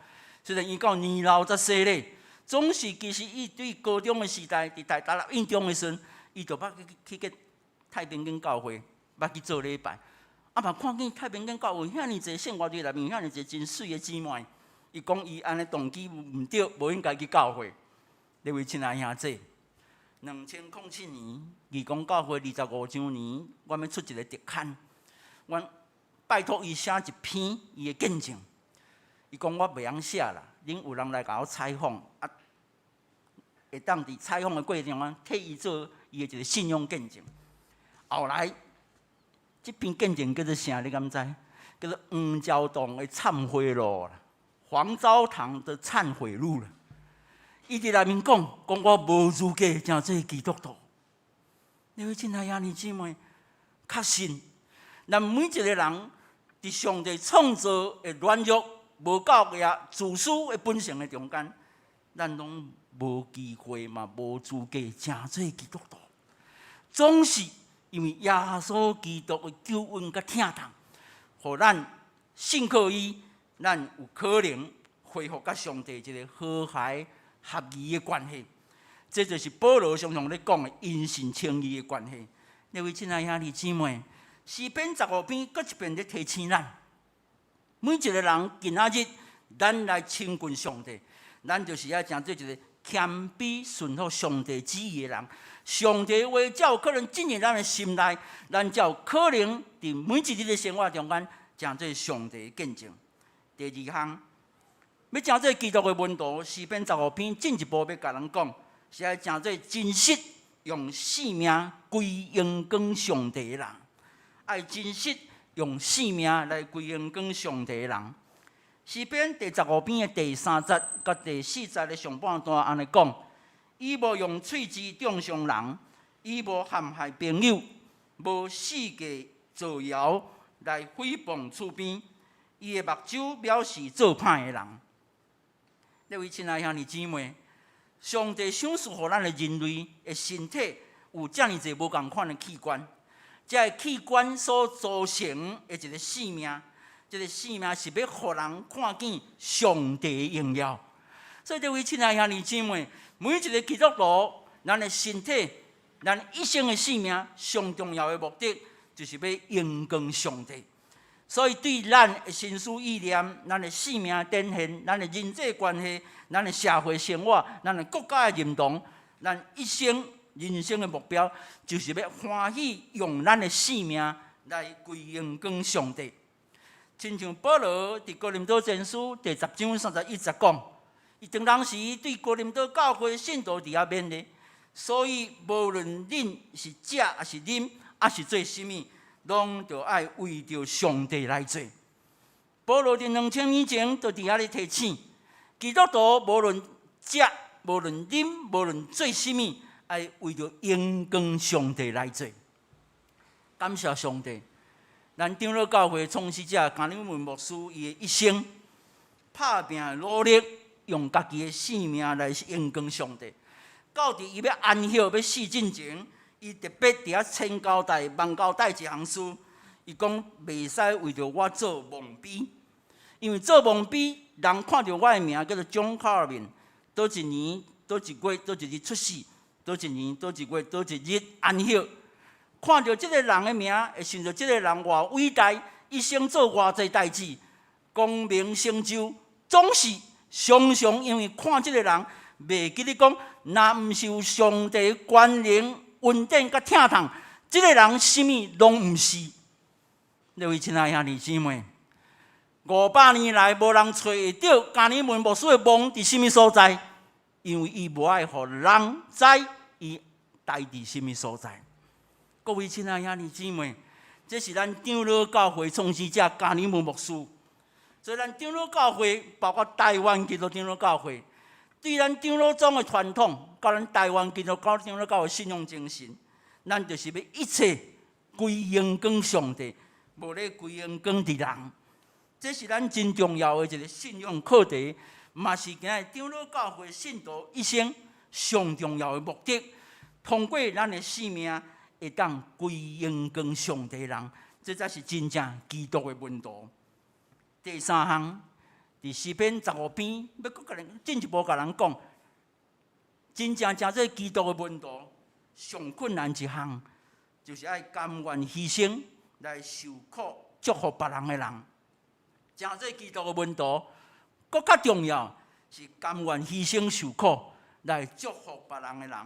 雖然伊到年老才洗禮，總是其實伊對高中的時代，佇台大立一中的時陣，伊就捌去去太平間教會，捌去做禮拜。啊嘛看見太平間教會遐爾濟聖歌隊內面遐爾濟真媠的姊妹，伊講伊按呢動機毋對，無應該去教會。這位親愛兄弟，2007年義工教會25週年，阮欲出一个特刊，阮拜託伊寫一篇伊的見證。伊講我袂曉寫啦，恁有人來共我採訪，啊，會當佇採訪的過程中，替伊做伊的一个信仰見證。後來，這篇見證叫做啥？你敢知？叫做黃昭堂的懺悔錄啦，黃昭堂的懺悔錄啦。伊佇內面講，講我無資格成做基督徒。你位親愛兄弟姊妹，確信，咱每一個人佇上帝創造的軟弱、無夠額、自私的本性的中間，咱攏無機會嘛，無資格成做基督徒。總是因為耶穌基督的救恩佮疼痛，予咱信靠伊，咱有可能恢復佮上帝一個和諧合宜的關係。這就是保羅常常咧講的因信稱義的關係。各位親愛兄弟姊妹，詩篇15篇閣一遍咧提醒咱，每一個人今仔日，咱來親近上帝，咱就是愛成做一個謙卑順服上帝旨意的人。上帝話才有可能進入咱的心內，咱才有可能佇每一日的生活中間，成做上帝的見證。第二項，欲成做基督的門徒，詩篇十五篇進一步欲共咱講，是愛成做真實用性命歸榮光上帝的人，愛真實用性命來歸榮光上帝的人。詩篇第十五篇的第三節佮第四節的上半段按呢講：伊無用喙舌中傷人，伊無陷害朋友，無四界造謠來誹謗厝邊，伊的目睭藐視做歹的人。各位親愛兄弟姊妹，上帝賞賜予咱的人類的身體有遮爾濟無仝款的器官，這个器官所組成的一個生命，這個生命是欲予人看見上帝的榮耀。所以，這位親愛兄弟姊妹，每一個基督徒，咱的身體，咱一生的生命，上重要的目的，就是欲榮光上帝。所以，對咱的心思意念、咱的生命展現、咱的人際關係、咱的社會生活、咱的國家的認同，咱一生人生的目標，就是欲歡喜用咱的生命來歸榮光上帝。親像保羅佇哥林多前書第10章31節講，伊當當時對哥林多教會信徒佇遐勉勵，所以無論恁是食抑是啉，抑是做啥物，攏著愛為著上帝來做。保羅佇2000年前就佇遐咧提醒基督徒，無論食，無論啉，無論做啥物，愛為著榮光上帝來做。感謝上帝，咱長老教會創始者加爾文牧師，伊的一生拍拚努力，用家己的性命來榮光上帝。到佇伊欲安息欲死進前，伊特別佇遐千交代萬交代一項事，伊講袂使為著我做墓碑，因為做墓碑，人看著我的名叫做 John Calvin，佗一年，佗一月，佗一日出世，佗一年，佗一月，佗一日安息。看著這个人的名，會想著這个人偌偉大，一生做偌濟代誌，功名成就，總是常常因為看這个人，袂記得講，若毋是有上帝權能、恩典佮疼痛，這个人啥物攏毋是。各位親愛兄弟姊妹，500年來無人揣會著加爾文牧師的墓佇啥物所在，因為伊無愛予人知伊待佇啥物所在。各位親愛兄弟姊妹，這是咱長老教會創始者加爾文牧師。所以咱長老教會，包括台灣基督長老教會，對咱長老宗的傳統，佮咱台灣基督教長老教會信仰精神，咱就是欲一切歸榮光上帝，無咧歸榮光佇人。這是咱真重要的一个信仰課題，嘛是今日長老教會信徒一生上重要的目的。通過咱的生命，會當歸榮光上帝人，這才是真正基督的門徒。第三項，佇詩篇15篇，欲閣共人進一步共人講，真正成做基督的門徒，上困難一項，就是愛甘願犧牲來受苦祝福別人的人。成做基督的門徒，閣較重要是甘願犧牲受苦來祝福別人的人。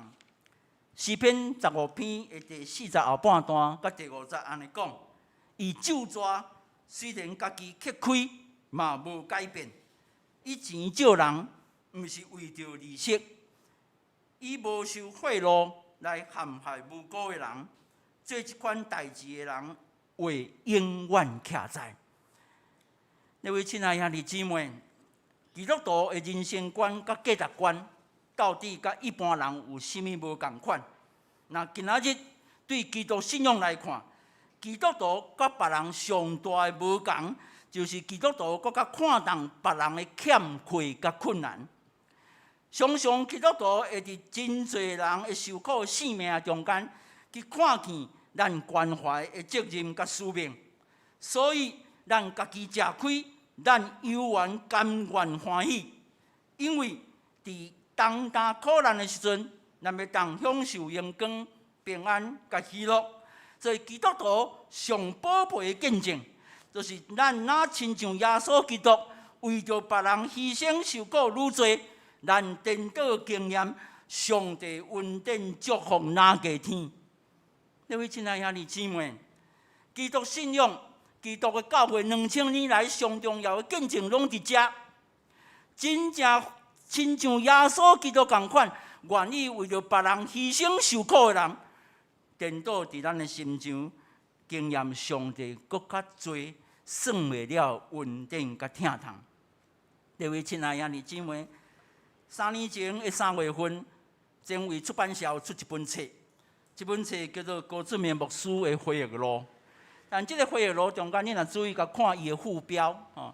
詩篇十五篇的第4節後半段，佮第5節按呢講，伊咒詛雖然家己吃虧，嘛無改變。伊錢借人，毋是為著利息，伊無受賄賂來陷害無辜的人，做這款代誌的人會永遠徛在。各位親愛兄弟姊妹，基督徒的人生觀佮價值觀，到底佮一般人有啥物無仝款？那今仔日對基督信仰來看，基督徒佮別人上大的無仝，就是基督徒閣較看重別人的欠缺佮困難。常常基督徒會佇真濟人的受苦性命中間，去看見咱關懷的責任佮使命，所以咱家己食虧，咱猶原甘願歡喜，因為佇重擔苦難的時陣，咱欲當享受榮光、平安佮喜樂。所以基督徒上寶貝的見證，就是咱若親像耶穌基督為著別人犧牲受苦愈濟，咱顛倒經驗上帝恩典祝福若過天。各位親愛兄弟姊妹，基督信仰、基督的教會2000年來上重要的見證，攏佇遮，真正親像耶穌基督仝款，願意為著別人犧牲受苦的人，顛倒佇咱的心上經驗上帝閣較濟算袂了恩典佮疼痛。各位親愛兄弟姊妹，3年前的3月份，前衛出版社有出一本冊，這本冊叫做高俊明牧師的回憶錄。但這个回憶錄中間，你若注意共看伊的副標，吼，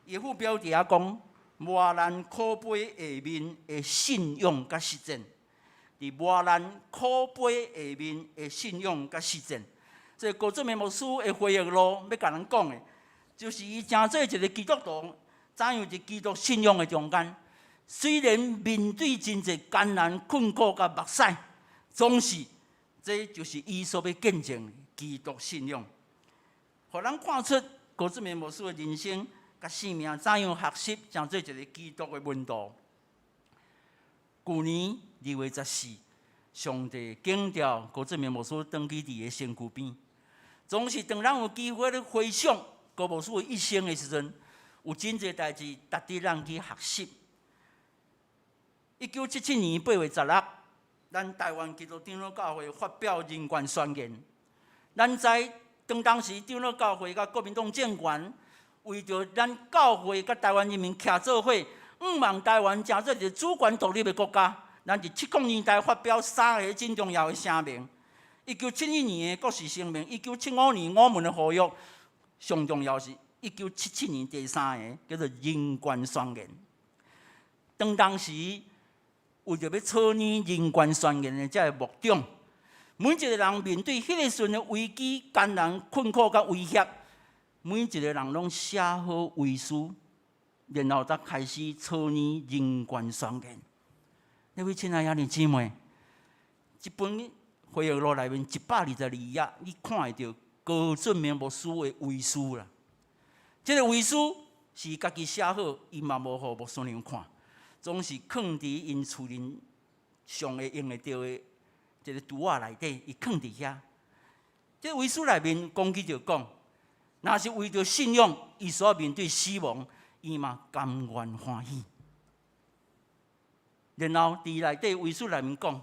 伊的副標佇遐講磨難苦杯下面的信仰佮實踐，佇磨難苦杯下面的信仰佮實踐。這個高俊明牧師的回憶錄欲共咱講的，就是伊成做一个基督徒，怎樣佇基督信仰的中間，雖然面對真濟艱難困苦佮目屎，總是這就是伊所欲見證基督信仰，予咱看出高俊明牧師的人生佮生命怎樣學習，成做一个基督的門徒。舊年2月14，上帝揀調高俊明牧師轉去佇伊的身軀邊。總是當咱有機會咧回想高牧師的一生的時陣，有真濟代誌值得咱去學習。1977年8月16，咱台灣基督長老教會發表人權宣言。咱知當當時長老教會佮國民黨政權為著咱教會佮台灣人民徛做伙，向望台灣成做一個主權獨立的國家。咱佇70年代發表三个真重要的聲明：1971年的國是聲明，1975年五門的和約，上重要是1977年第三个叫做人權宣言。當當時為著欲草擬人權宣言的這个牧長，每一个人面對彼个時陣的危機、艱難、困苦佮威脅，每一个人攏寫好遺書，然後才開始草擬人權宣言。各位親愛兄弟姊妹，這本回憶錄內面122頁，你看會著高俊明牧師的遺書啦。這个遺書是家己寫好，伊嘛無予牧師娘看，總是囥佇𪜶厝裡上會用會著的一个櫥仔內底，伊囥佇遐。這個遺書內面講起就講，若是為著信仰，伊所面對死亡，伊嘛甘願歡喜。然後佇內底遺書內面講，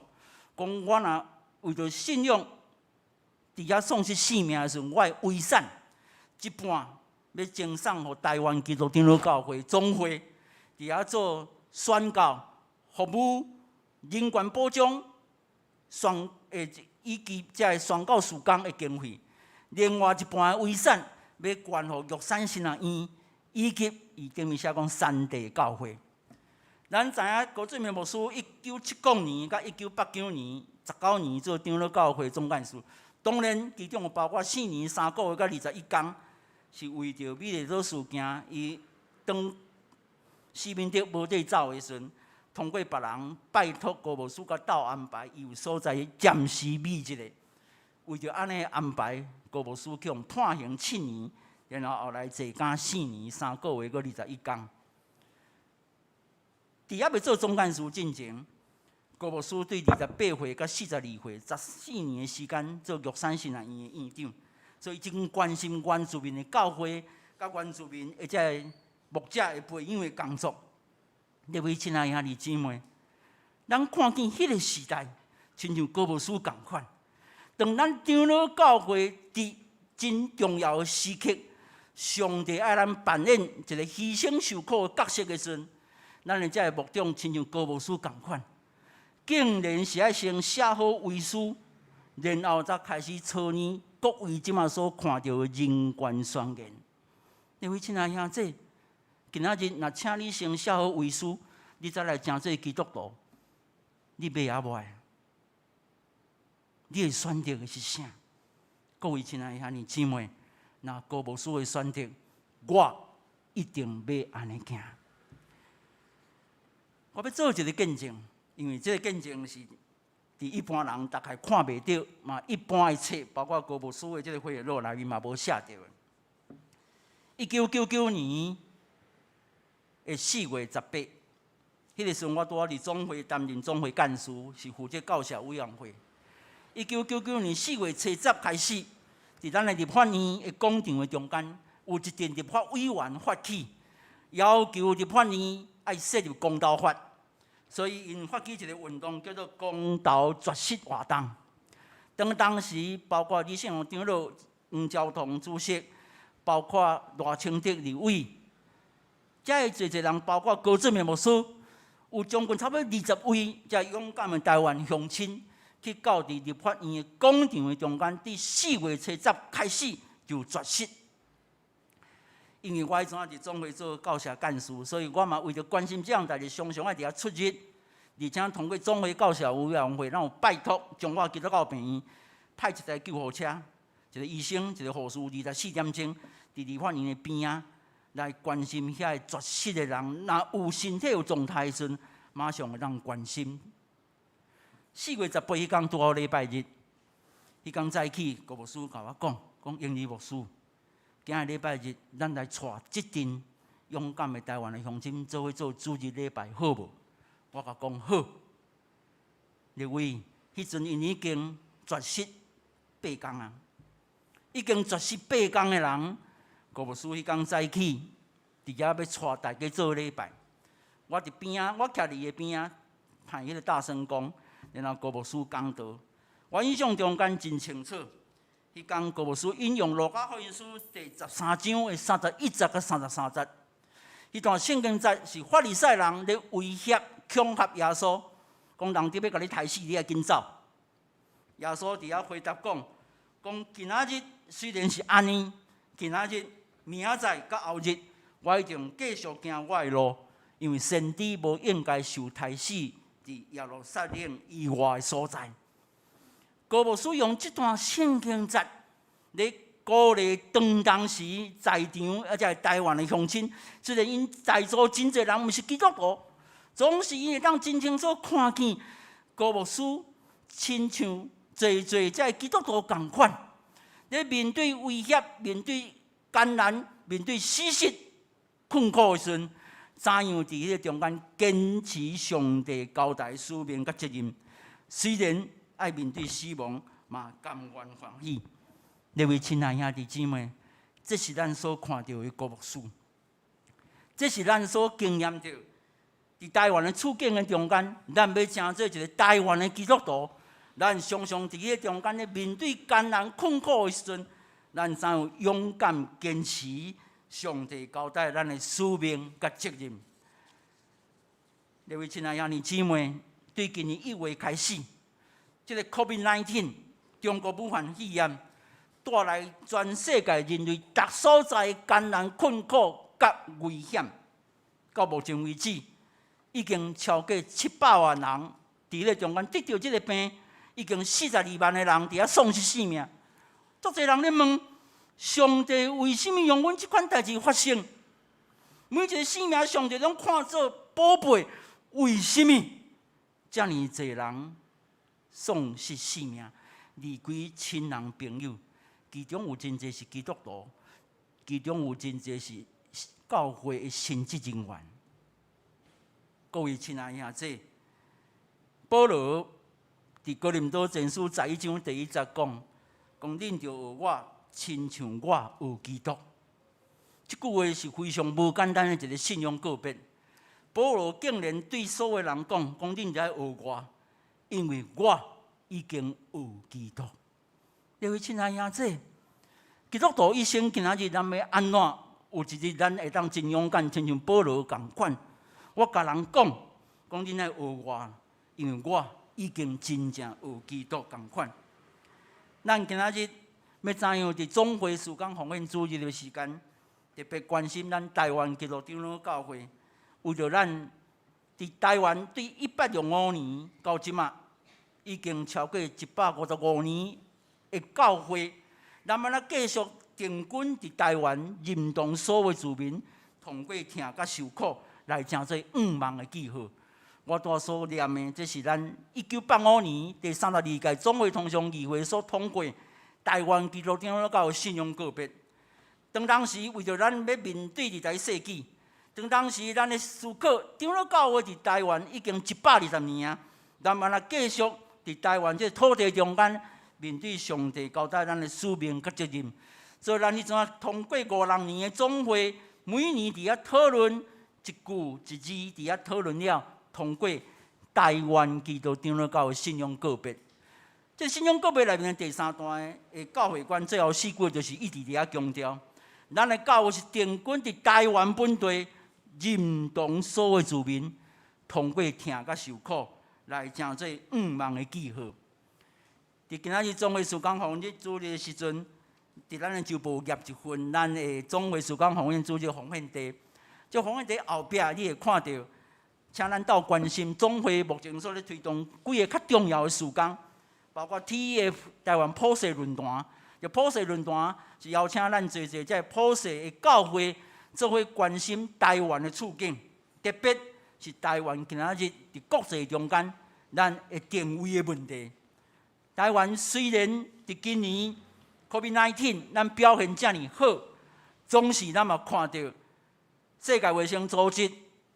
講我若為著信仰，佇遐喪失性命的時陣，我的遺產一半欲贈送予台灣基督長老教會總會，佇遐做宣教、服務、人權保障、宣以及這个宣教事工的經費。另外一半的遺產欲捐予玉山神學院，以及伊頂面寫講山地教會。咱知影高俊明牧師1970年佮1989年19年做長老教會總幹事，當然其中有包括4年3個月佮21工，是為著美麗島事件，伊當施明德無地走的時陣，通過別人拜託高牧師佮鬥安排，伊有所在暫時避一下。為著按呢安排，高牧師去予判刑7年，然後後來坐監4年3個月閣21工。佇猶未做總幹事進前，高牧師對28歲佮42歲，14年的時間做玉山神學院的院長，所以真關心原住民的教會，佮原住民的這个牧者的培養的工作。各位親愛兄弟姊妹，咱看見彼个時代，親像高牧師仝款。當咱長老教會佇真重要的時刻，上帝愛咱扮演一个犧牲受苦的角色的時陣，咱的這个牧長親像高牧師仝款，竟然是愛先寫好遺書，然後才開始草擬各位這馬所看著的人權宣言。各位親愛兄弟，今仔日若請你先寫好遺書，你才來成做基督徒，你欲抑無愛？你會選擇的是啥？各位親愛兄弟姊妹，若高牧師的選擇，我一定欲按呢行。我欲做一个見證，因為這个見證是佇一般人大概看袂著，嘛一般的冊，包括高牧師的這个回憶錄內面嘛無寫著的。1999年的4月18，彼个時陣我拄仔佇總會擔任總會幹事，是負責教社委員會。1999年4月初十開始，佇咱的立法院的廣場的中間，有一陣立法委員發起，要求立法院愛設立公投法，所以𪜶發起一个運動叫做公投絕食活動。當當時包括李勝宏長老、黃昭同主席，包括賴清德立委，遮的濟濟人，包括高俊明牧師，有將近差不多20位遮勇敢的台灣鄉親，去到佇立法院的廣場的中間，佇4月初十開始就絕食。因為我彼陣佇總會做教社幹事，所以我嘛為著關心這項代誌，常常愛佇遐出入，而且通過總會教社委員會，咱有拜託彰化基督教病院派一台救護車，一个醫生，一个護士，24點鐘佇立法院的邊仔來關心遐个絕食的人，若有身體有狀態的時陣，馬上會當關心。4月18彼工拄好禮拜日，彼工早起，高牧師共我講，講英語牧師，今仔禮拜日，咱來帶這陣勇敢的台灣的鄉親做伙做主日禮拜，好無？我共講好。立委，彼陣𪜶已經絕食8工啊，已經絕食八工的人，高牧師彼工早起，佇遐欲帶大家做禮拜。我佇邊仔，我徛佇伊的邊仔，派彼个大声公，然後高牧師講道。我印象中間真清楚，彼工高牧師引用路加福音書第13章的31節佮33節。彼段聖經節是法利賽人咧威脅恐嚇耶穌，講人佇欲共你刣死，你愛緊走。耶穌佇遐回答講，講今仔日雖然是按呢，今仔日明仔載佮後日，我一定繼續行我的路，因為先知無應該受刣死佇耶路撒冷以外的所在。高牧師用這段聖經節咧鼓勵當當時在場，而且台灣的鄉親，雖然𪜶在座真濟人毋是基督徒，總是𪜶會當真清楚看見高牧師親像濟濟這基督徒仝款，咧面對威脅、面對艱難、面對死實困苦的時陣，怎樣佇彼個中間堅持上帝交代使命佮責任？雖然愛面對死亡，嘛甘願歡喜。各位親愛兄弟姊妹，這是咱所看著的高牧師，這是咱所經驗著。佇台灣的處境的中間，咱欲成做一個台灣的基督徒，咱常常佇彼個中間咧面對艱難困苦的時陣，咱怎樣勇敢堅持上帝交代咱的使命佮責任？各位親愛兄弟姊妹，對今年1月開始，這個 COVID-19 中國武漢肺炎帶來全世界人類逐所在艱難困苦佮危險，到目前為止，已經超過700萬人佇咧中間得著這個病，已經42萬个人佇遐喪失性命。足濟人咧問：上帝為啥物容阮這款代誌發生？每一個性命，上帝攏看做寶貝，為啥物遮爾濟人喪失性命，離開親人朋友？其中有真濟是基督徒，其中有真濟是教會的神職人員。各位親愛兄弟，保羅佇哥林多前書11章第1節講：講恁著學我，親像我學基督。這句話是非常無簡單的一個信仰告別。保羅竟然對所有人講：講恁著愛學我，因為我已經學基督。各位親愛兄弟，基督徒一生今仔日咱欲按怎？有一日咱會當真勇敢，親像保羅仝款。我共人講，講恁愛學我，因為我已經真正學基督仝款。咱今仔日欲怎樣佇總會事工奉獻主日的時間，特別關心咱台灣基督長老教會，為著咱佇台灣對1865年到這馬，已經超過155年的教會，咱欲按怎繼續定根佇台灣，認同所有子民通過疼佮受苦來成做向望的記號。我拄所念的，這是咱1985年第32屆總會通常議會所通過台灣基督長老教會信仰告別。當當時為著咱欲面對二十一世紀，當當時咱咧思考長老教會佇台灣已經120年啊，咱欲按怎繼續佇台灣這土地中間面對上帝交代咱的使命佮責任。所以咱彼陣通過五六年的總會，每年佇遐討論一句一字，佇遐討論了，通過台灣基督長老教會信仰告別。這信仰告別內面的第三段的教會觀，最後四句就是一直佇遐強調，咱的教會是定根佇台灣本地，認同所有子民，通過疼佮受苦來成做向望的記號。佇今仔日總會事工奉獻主日的時陣，佇咱的周報挾一份咱的總會事工奉獻主日奉獻袋。這奉獻袋後壁你會看著，請咱鬥關心總會目前所咧推動幾个較重要的事工，包括 TEF 台灣普世論壇。這普世論壇是邀請咱濟濟這普世的教會做伙關心台灣的處境，特別是台灣今仔日佇國際中間咱的定位的問題。台灣雖然佇今年 COVID-19 咱表現遮爾好，總是咱嘛看著世界衛生組織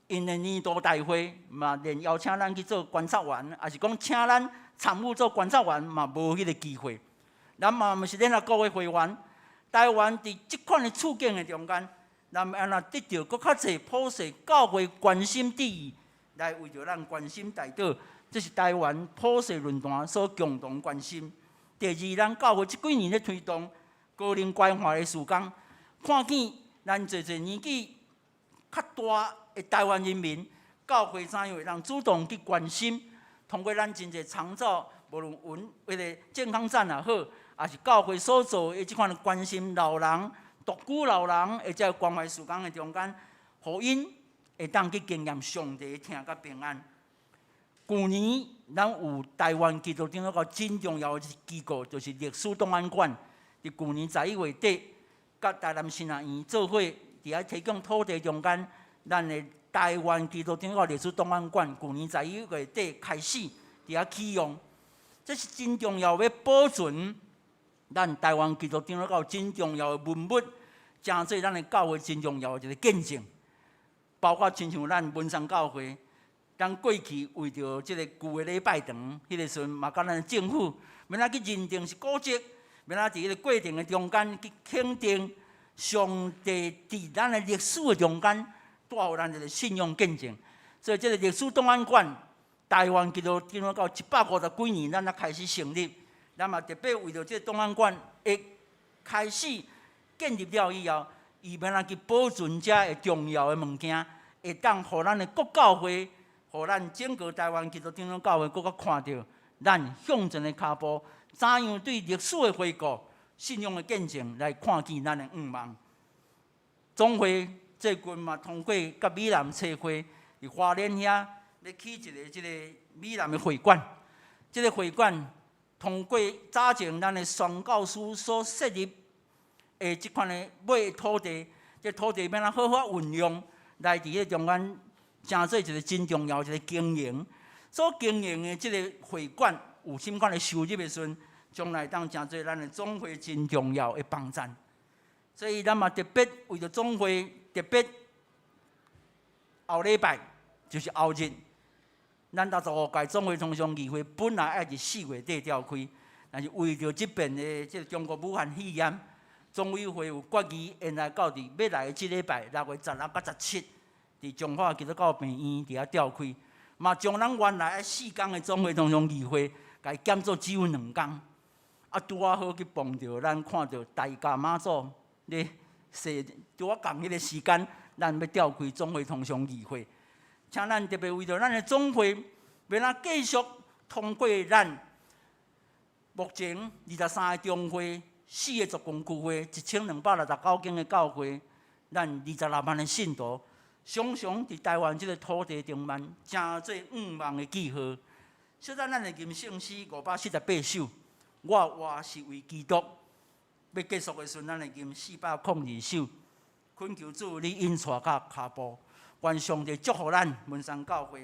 𪜶的年度大會嘛，連邀請咱去做觀察員，抑是講請咱參與做觀察員嘛，無彼個機會。咱嘛毋是聯合國的會員，台灣佇這款的處境的中間，咱欲按怎得著閣較濟普世教會關心注意，來為著咱關心代禱，這是台灣普世論壇所共同關心。第二，咱教會這幾年咧推動高齡關懷的事工，看見咱濟濟年紀較大的台灣人民，教會怎樣會當主動去關心，通過咱真濟長照，無論阮彼个健康站也好，抑是教會所做的這款的關心老人、獨居老人，或者關懷事工的中間，予𪜶會當去經驗上帝的疼佮平安。舊年咱有台灣基督長老教真重要的一機構，就是歷史檔案館。佇舊年11月底，佮台南新亞院做伙，佇遐提供土地中間，咱的台灣基督長老教歷史檔案館，舊年11月底開始佇遐啟用。這是真重要，欲保存咱台灣基督長老教真重要的文物，成做咱的教會真重要的一個見證。包括親像咱文山教會，咱過去為著這個舊的禮拜堂，彼個時陣嘛，佮咱政府欲按怎去認定是古蹟，欲按怎佇彼個過程的中間去肯定上帝佇咱的歷史的中間帶予咱一個信仰見證。所以這個歷史檔案館，台灣基督長老教150幾年，咱才開始成立。咱嘛特別為著這個檔案館的開始建立了以後，伊欲按怎去保存遮的重要的物件，會當予咱的各教會，予咱整個台灣基督長老教會，閣較看著咱向前的跤步，怎樣對歷史的回顧、信仰的見證來看見咱的願望。總會最近嘛通過佮美南差會佇花蓮遐欲起一个這个美南的會館，這个會館通過早前咱的宣教師所設立的這款的買土地，這土地欲按怎好好運用，來佇彼個中間，成做一個真重要一個經營。所經營的這个會館有啥物款的收入的時陣，將來當成做咱的總會真重要的幫贊。所以咱嘛特別為著總會特別後禮拜就是後日，咱65屆總會通常議會本來愛佇4月底召開，但是為著這遍的這个中國武漢肺炎，總委會有決議延來到佇欲來的這禮拜6月16佮17，佇彰化基督教病院佇遐召開，嘛將咱原來愛4工的總會通常議會，共伊減做只有2工，啊拄仔好去碰著咱看著大甲媽祖咧踅，拄仔仝彼个時間，咱欲召開總會通常議會，請咱特別為著咱的總會，欲按怎繼續通過咱目前23個中會、四個族群區會、1269間的教會，咱26萬的信徒，常常佇台灣這个土地頂面，成做願望的記號。小等咱來吟聖詩548首，我活是為基督。欲結束的時陣，咱來吟402首，懇求主你引帶佮跤步，願上帝祝福咱文山教會，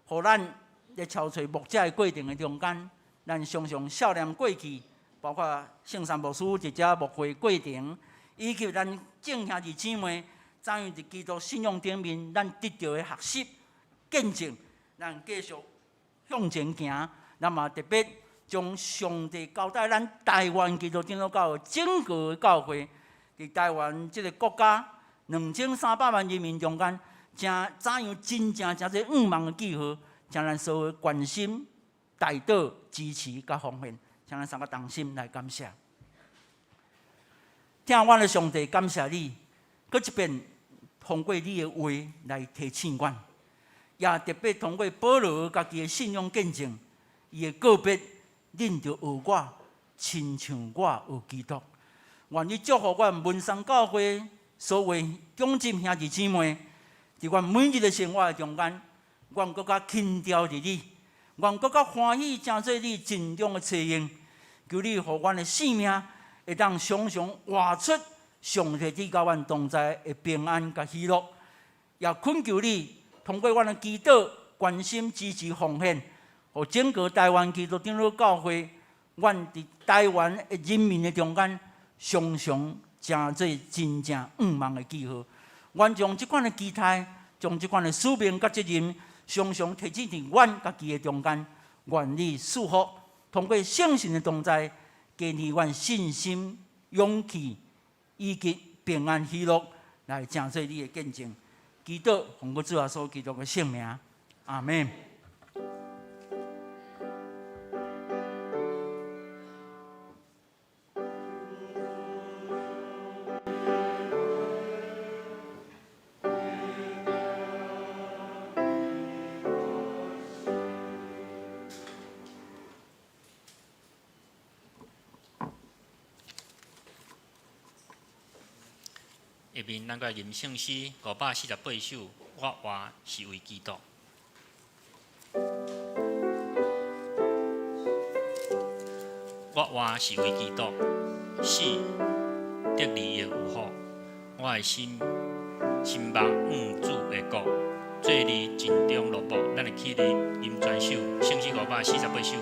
予咱咧操揣牧者的過程的中間，咱常常數念過去，包括聖三牧師佇遮牧會過程，以及咱眾兄弟姊妹怎樣佇基督信仰頂面，咱得著的學習見證，咱繼續向前行。咱嘛特別將上帝交代咱台灣基督長老教會整個教會，佇台灣這个國家2300萬人民中間，成怎樣真正成做願望的記號，請咱所有關心、代禱、支持佮奉獻，請咱三个同心來感謝。疼阮的上帝，感謝你，閣一遍通過你的話來提醒阮，也特別通過保羅家己的信仰見證，伊的告別，恁著學我，親像我學基督。願你祝福阮文山教會所有長執兄弟姊妹，佇阮每日的生活的中間，願閣較輕佻佇你，願閣較歡喜，成做你盡忠的差用。求你予阮的性命會當常常活出上帝你佮阮同在的平安佮喜樂。也懇求你通過阮的祈禱、關心、支持、奉獻，予整個台灣基督長老教會，阮佇台灣的人民的中間，常常成做真正願望的記號。願將這款的期待，將這款的使命佮責任，常常提醒佇阮家己的中間。願你賜福，通過聖神的同在，加添阮信心、勇氣以及平安喜樂，來成做你的見證。祈禱奉我主耶穌基督的聖名，阿們。下面咱閣來吟聖詩548首，我活是為基督。我活是為基督，死得利益有福。我的心心目向主的國，做你盡忠落幕。咱來起立吟全首聖詩548首。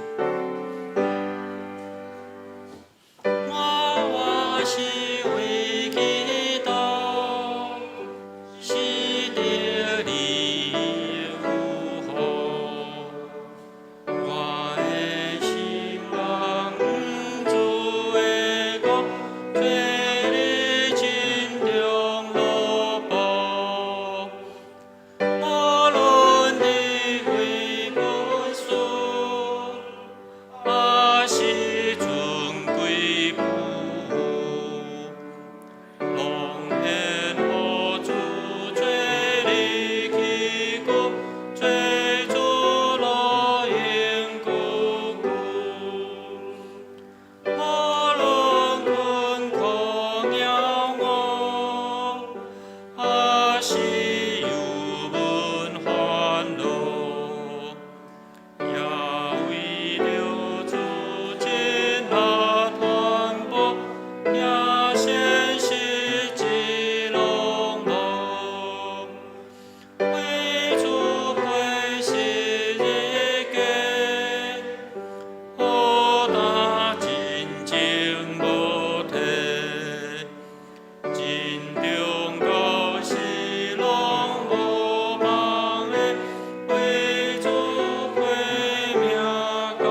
我活是為基督，死得利益有福。我的心望主的國，做你盡忠落幕。無論佇位不輸，還是尊貴富裕，攏獻予主做你器具，做主樂榮久久。無論困苦枵餓，還是憂悶煩惱，也為著主盡力傳播，也顯實際攏無。為主背十字架，負擔真情無退，盡忠到死攏無放的，為主批命到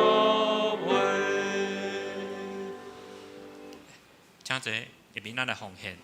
尾。請坐，下面咱來奉獻。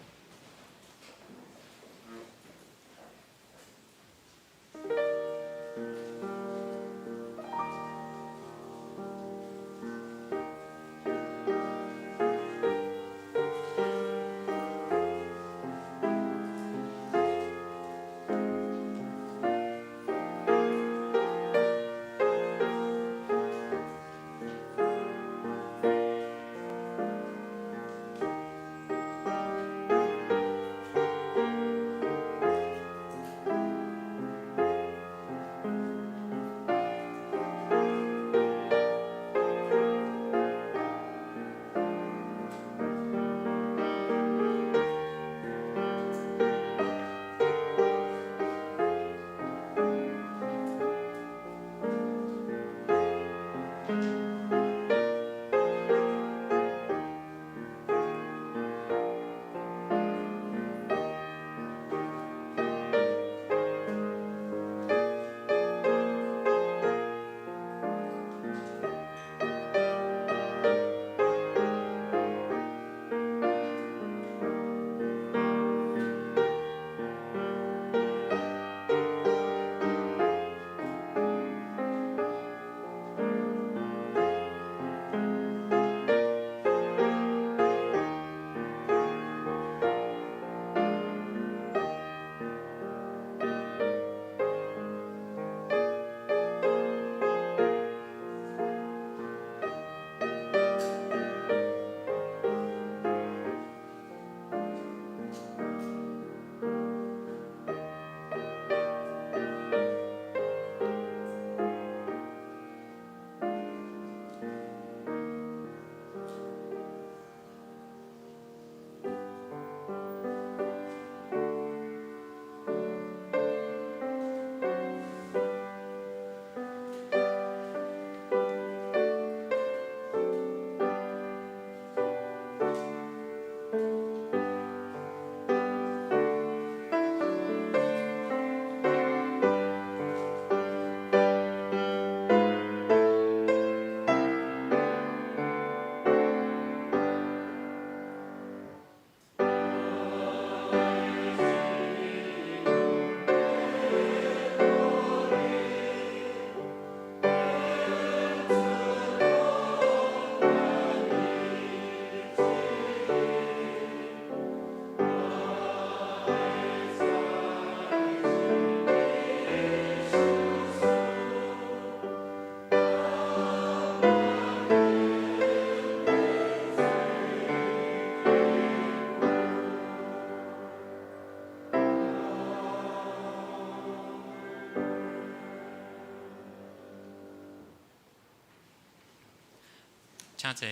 請坐。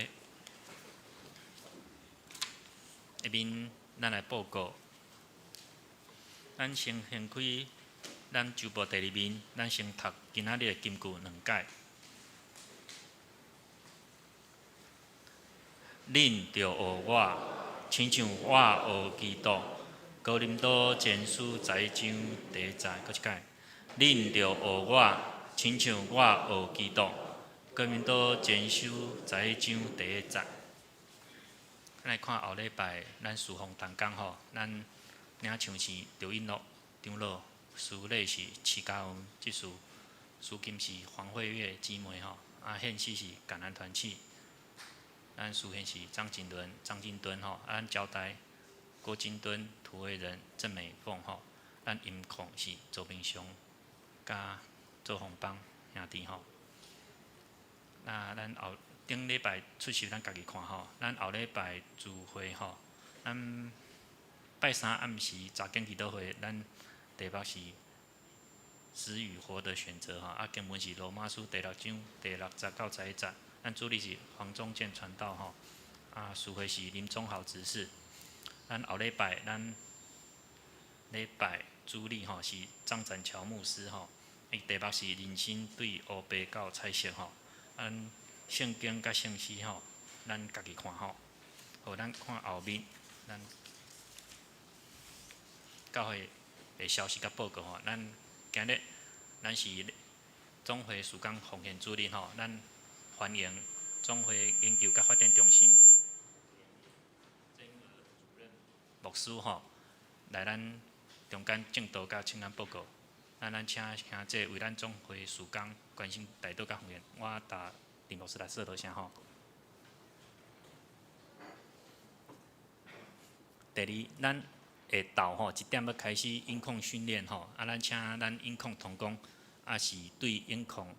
下面咱來報告，咱先掀開咱週報第二面，咱先讀今仔日的金句兩解。恁著學我，親像我學基督。哥林多前書十一章第一節，閣一擺。恁著學我，親像我學基督。哥林多前書十一章第一節。咱來看後禮拜咱事奉同工吼，咱領唱是劉英樂長老，司禮是徐嘉文執事，司琴是黃慧月姊妹吼，啊獻詩是感恩團契，咱司獻是張景倫、張金敦吼，啊咱招待郭金敦、涂慧仁、鄭美鳳吼，咱音控是周明雄佮周宏邦兄弟吼。那咱後頂禮拜出席，咱家己看吼。咱後禮拜聚會吼，咱拜三暗時查經祈禱會，咱題目是死與活的選擇吼。啊，經文是羅馬書第六章第六節到十一節。咱主日是黃宗健傳道吼，啊，司會是林宗豪執事。咱後禮拜咱禮拜主日吼是張展橋牧師吼，伊題目是人生對烏白到彩色吼。咱聖經佮聖詩吼，咱家己看吼。好，咱看後面，咱教會的消息佮報告吼。咱今日咱是總會事工奉獻主日吼，咱歡迎總會研究佮發展中心牧師吼來咱中間證道佮請安報告。咱咱請兄姐為咱總會事工關心代禱佮奉獻，我搭林牧師來說多聲吼。第二，咱下晝吼一點欲開始音控訓練吼，啊，咱請咱音控同工，也是對音控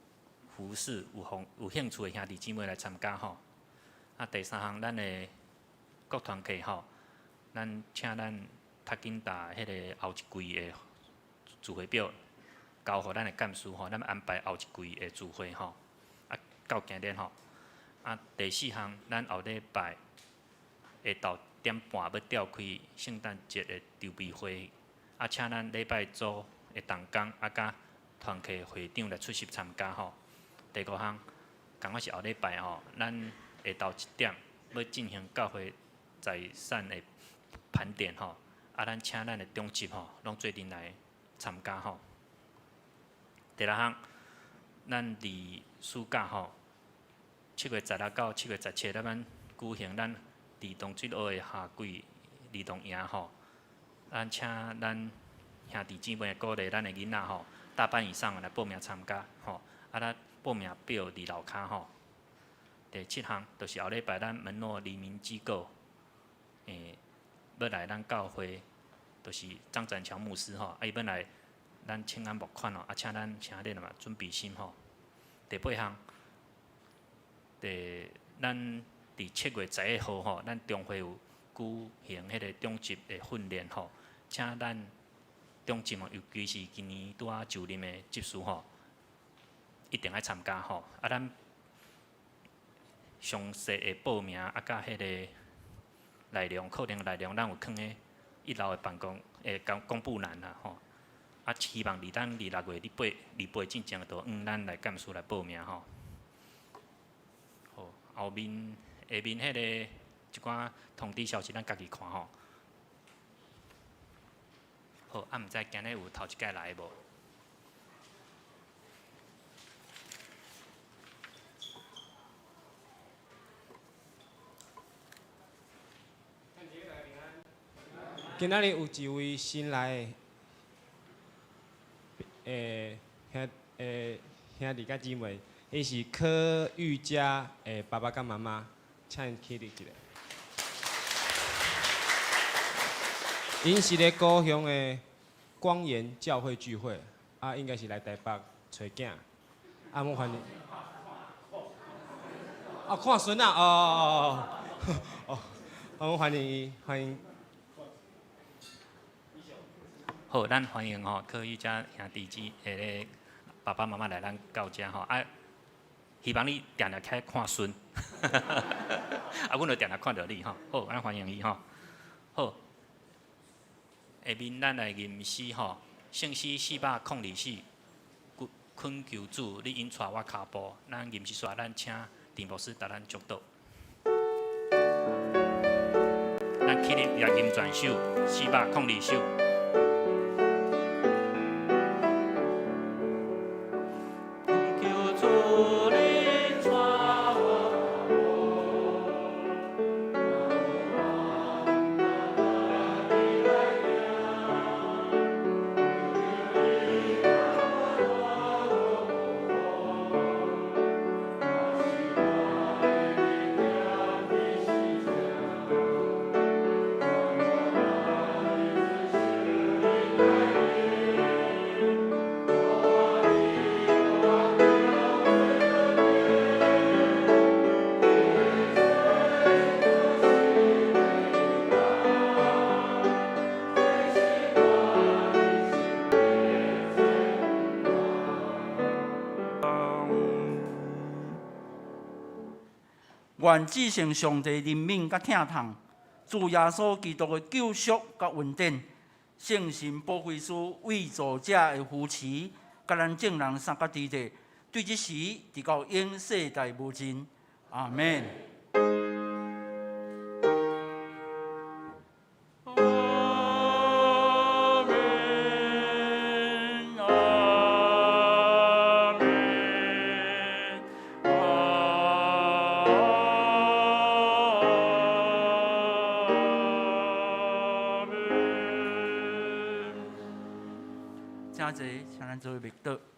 服事有奉有興趣的兄弟姊妹來參加吼。啊，第三項，咱的國團契吼，咱請咱較緊搭彼个後一季的聚會表交予咱的幹事吼，咱安排後一季的聚會吼。啊，到今日吼。啊，第四項，咱後禮拜下晝點半欲召開聖誕節的籌備會，啊，請咱禮拜組的同工啊，佮團契會長來出席參加吼。第五項，仝款是後禮拜吼，咱下晝一點欲進行教會財產的盤點吼，啊，咱請咱的長執吼，攏做陣來參加吼。第六項，咱佇暑假吼，7月16到7月17，咱欲舉行咱兒童主日學的夏季兒童營吼。咱請咱兄弟姊妹鼓勵咱的囡仔吼，大班以上來報名參加吼。啊，咱報名表佇樓跤吼。第七項，就是後禮拜咱門諾黎明機構，欲來咱教會，就是張展橋牧師吼，啊，伊欲來咱請安募款哦，啊，請咱請恁嘛準備心吼。第八項，第咱佇7月11號吼，咱中會有舉行彼个長執的訓練吼，請咱長執吼，尤其是今年拄仔就任的執事吼，一定愛參加吼。啊，咱詳細的報名啊，佮彼个內容課程內容，咱有囥佇一樓的辦公的公公布欄啦吼。啊，希望佇咱26月28 28進前，就向咱來幹事來報名吼。好，後面下面彼個一寡通知消息，咱家己看吼。好，啊，毋知今日有頭一擺來的無？今仔日有一位新來的，兄兄弟佮姊妹，伊是柯玉佳的爸爸佮媽媽，請𪜶起立一下。𪜶是咧高雄的光岩教會聚會，啊，應該是來台北揣囝，啊，我歡迎。哦，看孫仔，哦哦哦，哦，我歡迎伊，歡迎。好，咱歡迎吼柯玉佳兄弟姊，彼個爸爸媽媽來咱教遮吼。啊，希望你定定起來看孫，啊，阮就定定看著你吼。好，咱歡迎伊吼。好，下面咱來吟詩吼，聖詩402四，懇求主，你引帶我跤步。咱吟詩煞，咱請陳牧師帶咱祝禱。咱起立來吟全首402首。願至聖上帝憐憫佮疼痛，主耶穌基督的救贖佮恩典，聖神保惠師慰助者的扶持，佮咱眾人相佮佇咧，對這時直到永世代無盡。阿們。請坐，請咱做默禱。